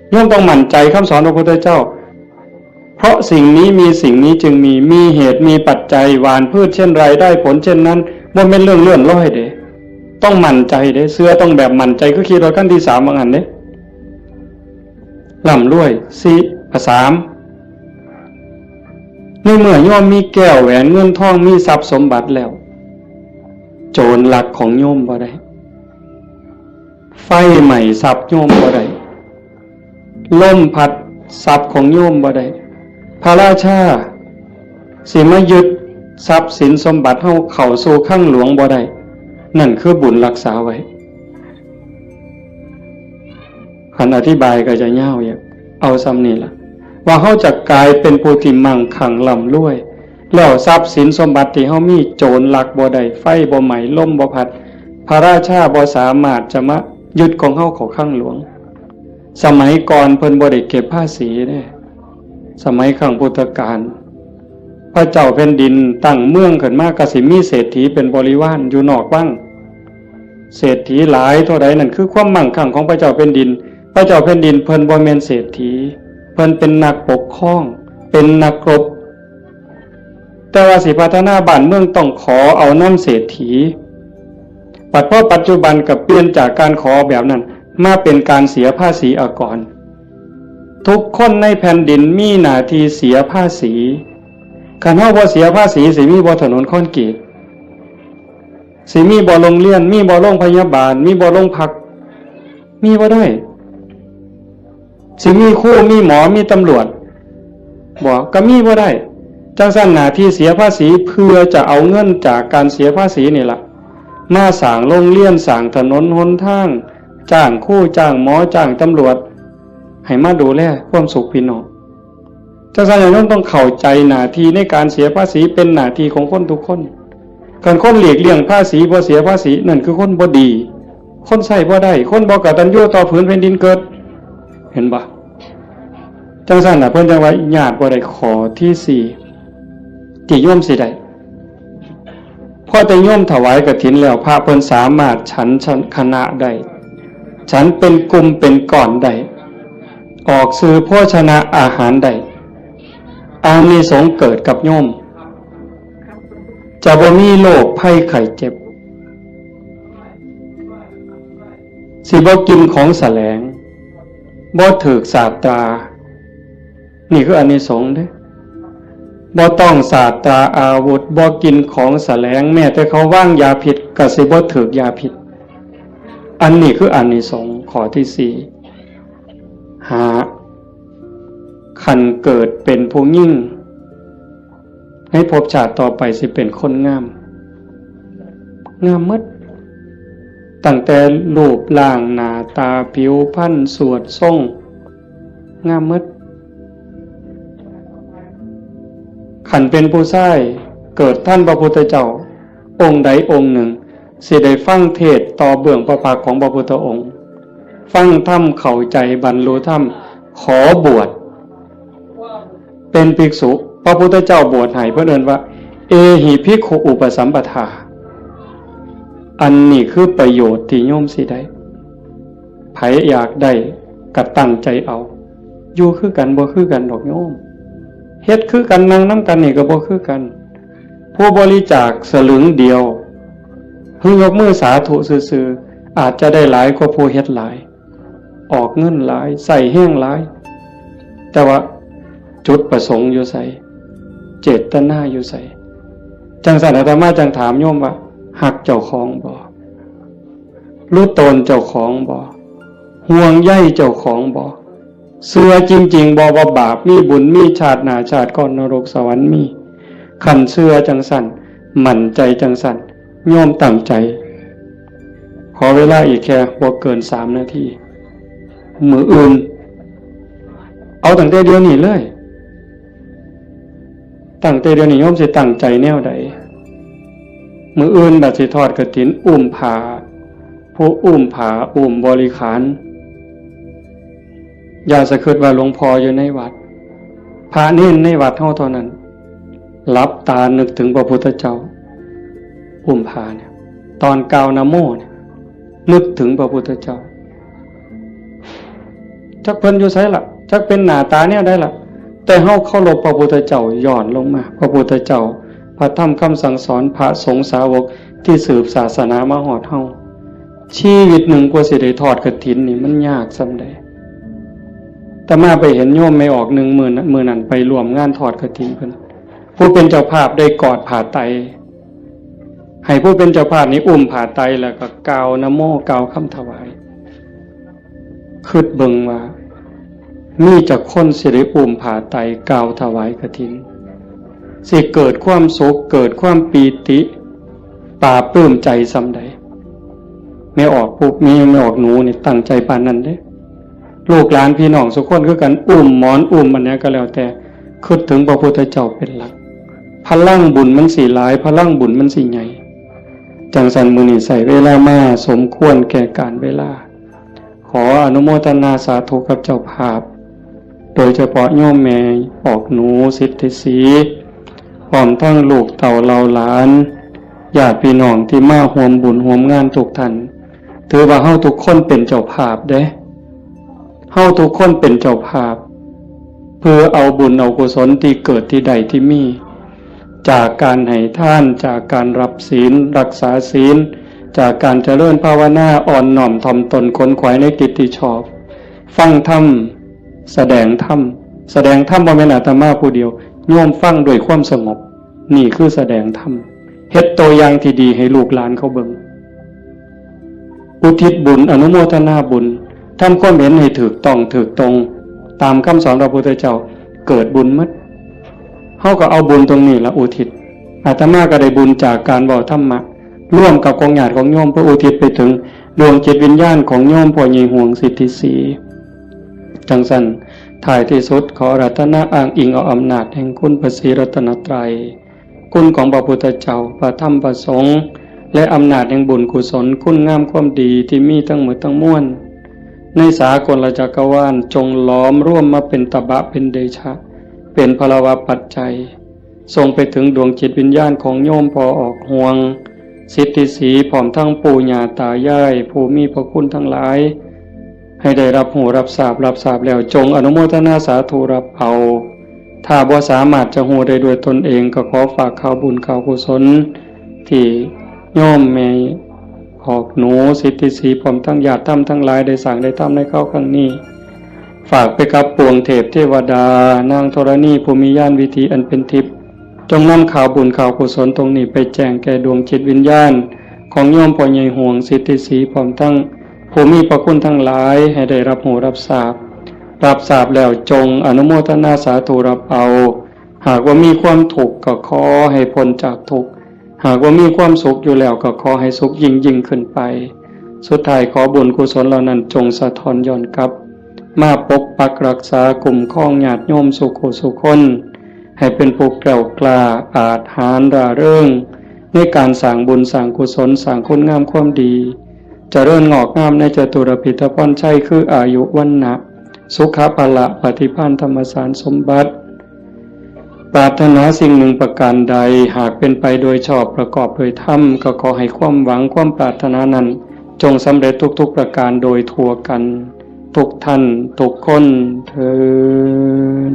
โยมต้องมั่นใจคำสอนพระพุทธเจ้า เพราะสิ่งนี้มี สิ่งนี้จึงมี มีเหตุมีปัจจัย หว่านพืชเช่นไรได้ผลเช่นนั้น บ่แม่นเรื่องเลื่อนลอยเด้ ต้องมั่นใจเด้ เชื่อต้องแบบมั่นใจ คือขี่รถคันที่สามว่างั้นเด้ ร่ำรวย สี่ อ่ะ สาม ในเมื่อโยมมีแก้วแหวนเงินทอง มีทรัพย์สมบัติแล้ว โจรลักของโยมบ่ได้ ไฟไหม้ทรัพย์โยมบ่ได้ ลมพัดทรัพย์ของโยมบ่ได้ พระราชาสิมายึดทรัพย์สินสมบัติเฮาเข้าสู่คลังหลวงบ่ได้ นั่นคือบุญรักษาไว้ คันอธิบายก็จะยาวอยู่ เอาส่ำนี้ล่ะ ว่าเฮาจะกลายเป็นผู้ที่มั่งคั่งร่ำรวย แล้วทรัพย์สินสมบัติที่เฮามี โจรลักบ่ได้ ไฟบ่ไหม้ ลมบ่พัด พระราชาบ่สามารถจะมายึดของเฮาเข้าคลังหลวง สมัยก่อนเพิ่นบ่ได้เก็บภาษีเด้ สมัยครั้งพุทธกาล พระเจ้าแผ่นดินตั้งเมืองขึ้นมา ก็สิมีเศรษฐีเป็นบริวารอยู่นอกวัง เศรษฐีหลายเท่าใด นั่นคือความมั่งคั่งของพระเจ้าแผ่นดิน พระเจ้าแผ่นดินเพิ่นบ่แม่นเศรษฐี เพิ่นเป็นนักปกครอง เป็นนักรบ แต่ว่าสิพัฒนาบ้านเมืองต้องขอเอานำเศรษฐี บัดพอปัจจุบันก็เปลี่ยนจากการขอแบบนั้น มาเป็นการเสียภาษีอากร ทุกคนในแผ่นดินมีหน้าที่เสียภาษี คันเฮาบ่เสียภาษี สิมีบ่ถนนคอนกรีต สิมีบ่โรงเรียน มีบ่โรงพยาบาล มีบ่โรงพัก มีบ่ได้ สิมีครู มีหมอ มีตำรวจ บอกก็มีบ่ได้ จังซั่นหน้าที่เสียภาษีเพื่อจะเอาเงินจากการเสียภาษีนี่ล่ะ มาสร้างโรงเรียน สร้างถนนหนทาง จ้างครู จ้างหมอ จ้างตำรวจ ให้มาดูแลความสุขพี่น้อง จังซั่นญาติโยมต้องเข้าใจหน้าที่ในการเสียภาษีเป็นหน้าที่ของคนทุกคน คันคนหลีกเลี่ยงภาษี บ่เสียภาษี นั่นคือคนบ่ดี คนใช้บ่ได้ คนบ่กตัญญูต่อผืนแผ่นดินเกิด เห็นบ่ จังซั่นน่ะ เพิ่นจังว่าญาติบ่ได้ข้อที่สี่ ที่โยมสิได้ พอแต่โยมถวายกฐินแล้ว พระเพิ่นสามารถฉันคณะได้ ฉันเป็นกลุ่มเป็นก้อนได้ ออกซื้อโภชนะอาหารได้ อานิสงส์เกิดกับโยม จะบ่มีโรคภัยไข้เจ็บ สิบ่กินของแสลง บ่ถืกสาตรา นี่คืออานิสงส์เด้ บ่ต้องสาตราอาวุธ บ่กินของแสลง แม้แต่เขาวางยาพิษ ก็สิบ่ถืกยาพิษ อันนี้คืออานิสงส์ข้อที่สี่ ห้า คันเกิดเป็นผู้หญิง ในภพชาติต่อไปสิเป็นคนงาม งามหมด ตั้งแต่รูปร่างหน้าตาผิวพรรณสวดทรง งามหมด คันเป็นผู้ชายเกิดทันพระพุทธเจ้าองค์ใดองค์หนึ่ง สิได้ฟังเทศน์ต่อเบื้องพระพักตร์ของพระพุทธองค์ ฟังธรรมเข้าใจบรรลุธรรม ขอบวชเป็นภิกษุ พระพุทธเจ้าบวชให้ เพิ่นเอิ้นว่า เอหิภิกขุอุปสัมปทา อันนี้คือประโยชน์ที่โยมสิได้ ไผอยากได้ก็ตั้งใจเอา อยู่คือกันบ่คือกันดอกโยม เฮ็ดคือกัน นั่งนำกันนี่ก็บ่คือกัน ผู้บริจาคสลึงเดียว เพิ่งยกมือสาธุซื่อๆ อาจจะได้หลายกว่าผู้เฮ็ดหลาย ออกเงินหลาย ใช้แฮงหลาย แต่ว่าจุดประสงค์อยู่ไส เจตนาอยู่ไส จังซั่นอาตมาจังถามโยมว่า ฮักเจ้าของบ่ รู้ตนเจ้าของบ่ ห่วงใยเจ้าของบ่ เชื่อจริงๆ บ่ว่าบาปมีบุญมี ชาติหน้าชาติก่อนนรกสวรรค์มี คันเชื่อจังซั่น มั่นใจจังซั่น โยมตั้งใจ ขอเวลาอีกแค่บ่เกินสามนาที มื้ออื่น เอาตั้งแต่เดี๋ยวนี้เลย ตั้งแต่เดี๋ยวนี้โยมสิตั้งใจแนวใด มื้ออื่นบัดสิทอดกฐิน อุ้มผ้า ผู้อุ้มผ้า อุ้มบริขาร อย่าสะคิดว่าหลวงพ่ออยู่ในวัด พระเณรในวัดเฮาเท่านั้น หลับตานึกถึงพระพุทธเจ้า อุ้มผ้าเนี่ย ตอนกล่าวนะโมเนี่ย นึกถึงพระพุทธเจ้า จักเพิ่นอยู่ไสล่ะ จักเป็นหน้าตาแนวใดล่ะ แต่เฮาเคารพพระพุทธเจ้า ย้อนลงมา พระพุทธเจ้า พระธรรมคำสั่งสอน พระสงฆ์สาวกที่สืบศาสนามาฮอดเฮา ชีวิตหนึ่งกว่าสิได้ทอดกฐินนี่มันยากส่ำใด อาตมาไปเห็นโยมแม่ออกหนึ่ง มื้อนั้น มื้อนั้นไปร่วมงานทอดกฐินเพิ่น ผู้เป็นเจ้าภาพได้กอดผ้าไตร ให้ผู้เป็นเจ้าภาพนี่อุ้มผ้าไตรแล้วก็กล่าวนะโม กล่าวคำถวาย คิดเบิ่งว่า มีจักคนสิได้อุ้มผ้าไตรกล่าวถวายกฐิน สิเกิดความสุข เกิดความปีติ ปลาบปลื้มใจส่ำใด แม่ออกผู้ แม่ แม่ออกหนูนี่ตั้งใจปานนั้นเด้ ลูกหลานพี่น้องสุคนคือกัน อุ้มหมอนอุ้มอันเนี้ยก็แล้วแต่ คิดถึงพระพุทธเจ้าเป็นหลัก พลังบุญมันสิหลาย พลังบุญมันสิใหญ่ จังซั่นมื้อนี้ใช้เวลามาสมควรแก่กาลเวลา ขออนุโมทนาสาธุกับเจ้าภาพ โดยเฉพาะโยมแม่ออกหนู สิทธิศรี พร้อมทั้งลูกเต้าเหล่าหลาน ญาติพี่น้องที่มาร่วมบุญร่วมงานทุกท่าน ถือว่าเฮาทุกคนเป็นเจ้าภาพเด้ เฮาทุกคนเป็นเจ้าภาพ เพื่อเอาบุญเอากุศลที่เกิดที่ได้ที่มี จากการให้ทาน จากการรับศีล รักษาศีล จากการเจริญภาวนา อ่อนน้อมถ่อมตน ขนขวายในกิจที่ชอบ ฟังธรรม แสดงธรรม แสดงธรรมบ่แม่นอาตมาผู้เดียว โยมฟังด้วยความสงบ นี่คือแสดงธรรม เฮ็ดตัวอย่างที่ดีให้ลูกหลานเขาเบิ่ง อุทิศบุญ อนุโมทนาบุญ ทำความเห็นให้ถูกต้องถูกตรง ตามคำสอนพระพุทธเจ้า เกิดบุญหมด เฮาก็เอาบุญตรงนี้ละอุทิศ อาตมาก็ได้บุญจากการเว้าธรรมะ ร่วมกับของญาติของโยม เพื่ออุทิศไปถึงดวงจิตวิญญาณของโยมพ่อใหญ่หวงสิทธิศรี จังซั่น ท้ายที่สุดขออาราธนาอ้างอิงเอาอำนาจแห่งคุณพระศรีรัตนตรัย คุณของพระพุทธเจ้า พระธรรม พระสงฆ์ และอำนาจแห่งบุญกุศล คุณงามความดีที่มีทั้งหมดทั้งมวล ในสากลจักรวาล จงหลอมรวมมาเป็นตบะเป็นเดชะ เป็นพลวปัจจัย ส่งไปถึงดวงจิตวิญญาณของโยมพ่อออกหวง สิทธิศรี พร้อมทั้งปู่ย่าตายาย ผู้มีพระคุณทั้งหลาย ให้ได้รับรู้รับทราบ รับทราบแล้วจงอนุโมทนาสาธุรับเอา ถ้าบ่สามารถจะรู้ได้ด้วยตนเอง ก็ขอฝากข่าวบุญข่าวกุศล ที่โยมแม่ออกหนู สิทธิศรี พร้อมทั้งญาติธรรมทั้งหลายได้สร้างได้ทำในคราวครั้งนี้ ฝากไปกับปวงเทพเทวดา นางธรณีผู้มีญาณวิถีอันเป็นทิพย์ จงนำข่าวบุญข่าวกุศลตรงนี้ไปแจ้งแก่ดวงจิตวิญญาณ ของโยมพ่อใหญ่หวงสิทธิศรี พร้อมทั้งผู้มีพระคุณทั้งหลาย ให้ได้รับรู้รับทราบ รับทราบแล้วจงอนุโมทนาสาธุรับเอา หากว่ามีความทุกข์ก็ขอให้พ้นจากทุกข์ หากว่ามีความสุขอยู่แล้วก็ขอให้สุขยิ่งยิ่งขึ้นไป สุดท้ายขอบุญกุศลเหล่านั้นจงสะท้อนย้อนกลับ มาปกปักรักษาคุ้มครองญาติโยมสู่คู่สู่คน ให้เป็นผู้แกล้วกล้าอาจหาญร่าเริง ในการสร้างบุญสร้างกุศล สร้างคุณงามความดี เจริญงอกงามในจตุรพิธพรชัย คืออายุวรรณะ สุขะพละปฏิภาณธรรมสารสมบัติ ปรารถนาสิ่งหนึ่งประการใด หากเป็นไปโดยชอบประกอบโดยธรรม ก็ขอให้ความหวังความปรารถนานั้น จงสำเร็จทุกๆประการโดยทั่วกัน ทุกท่านทุกคนเทอญ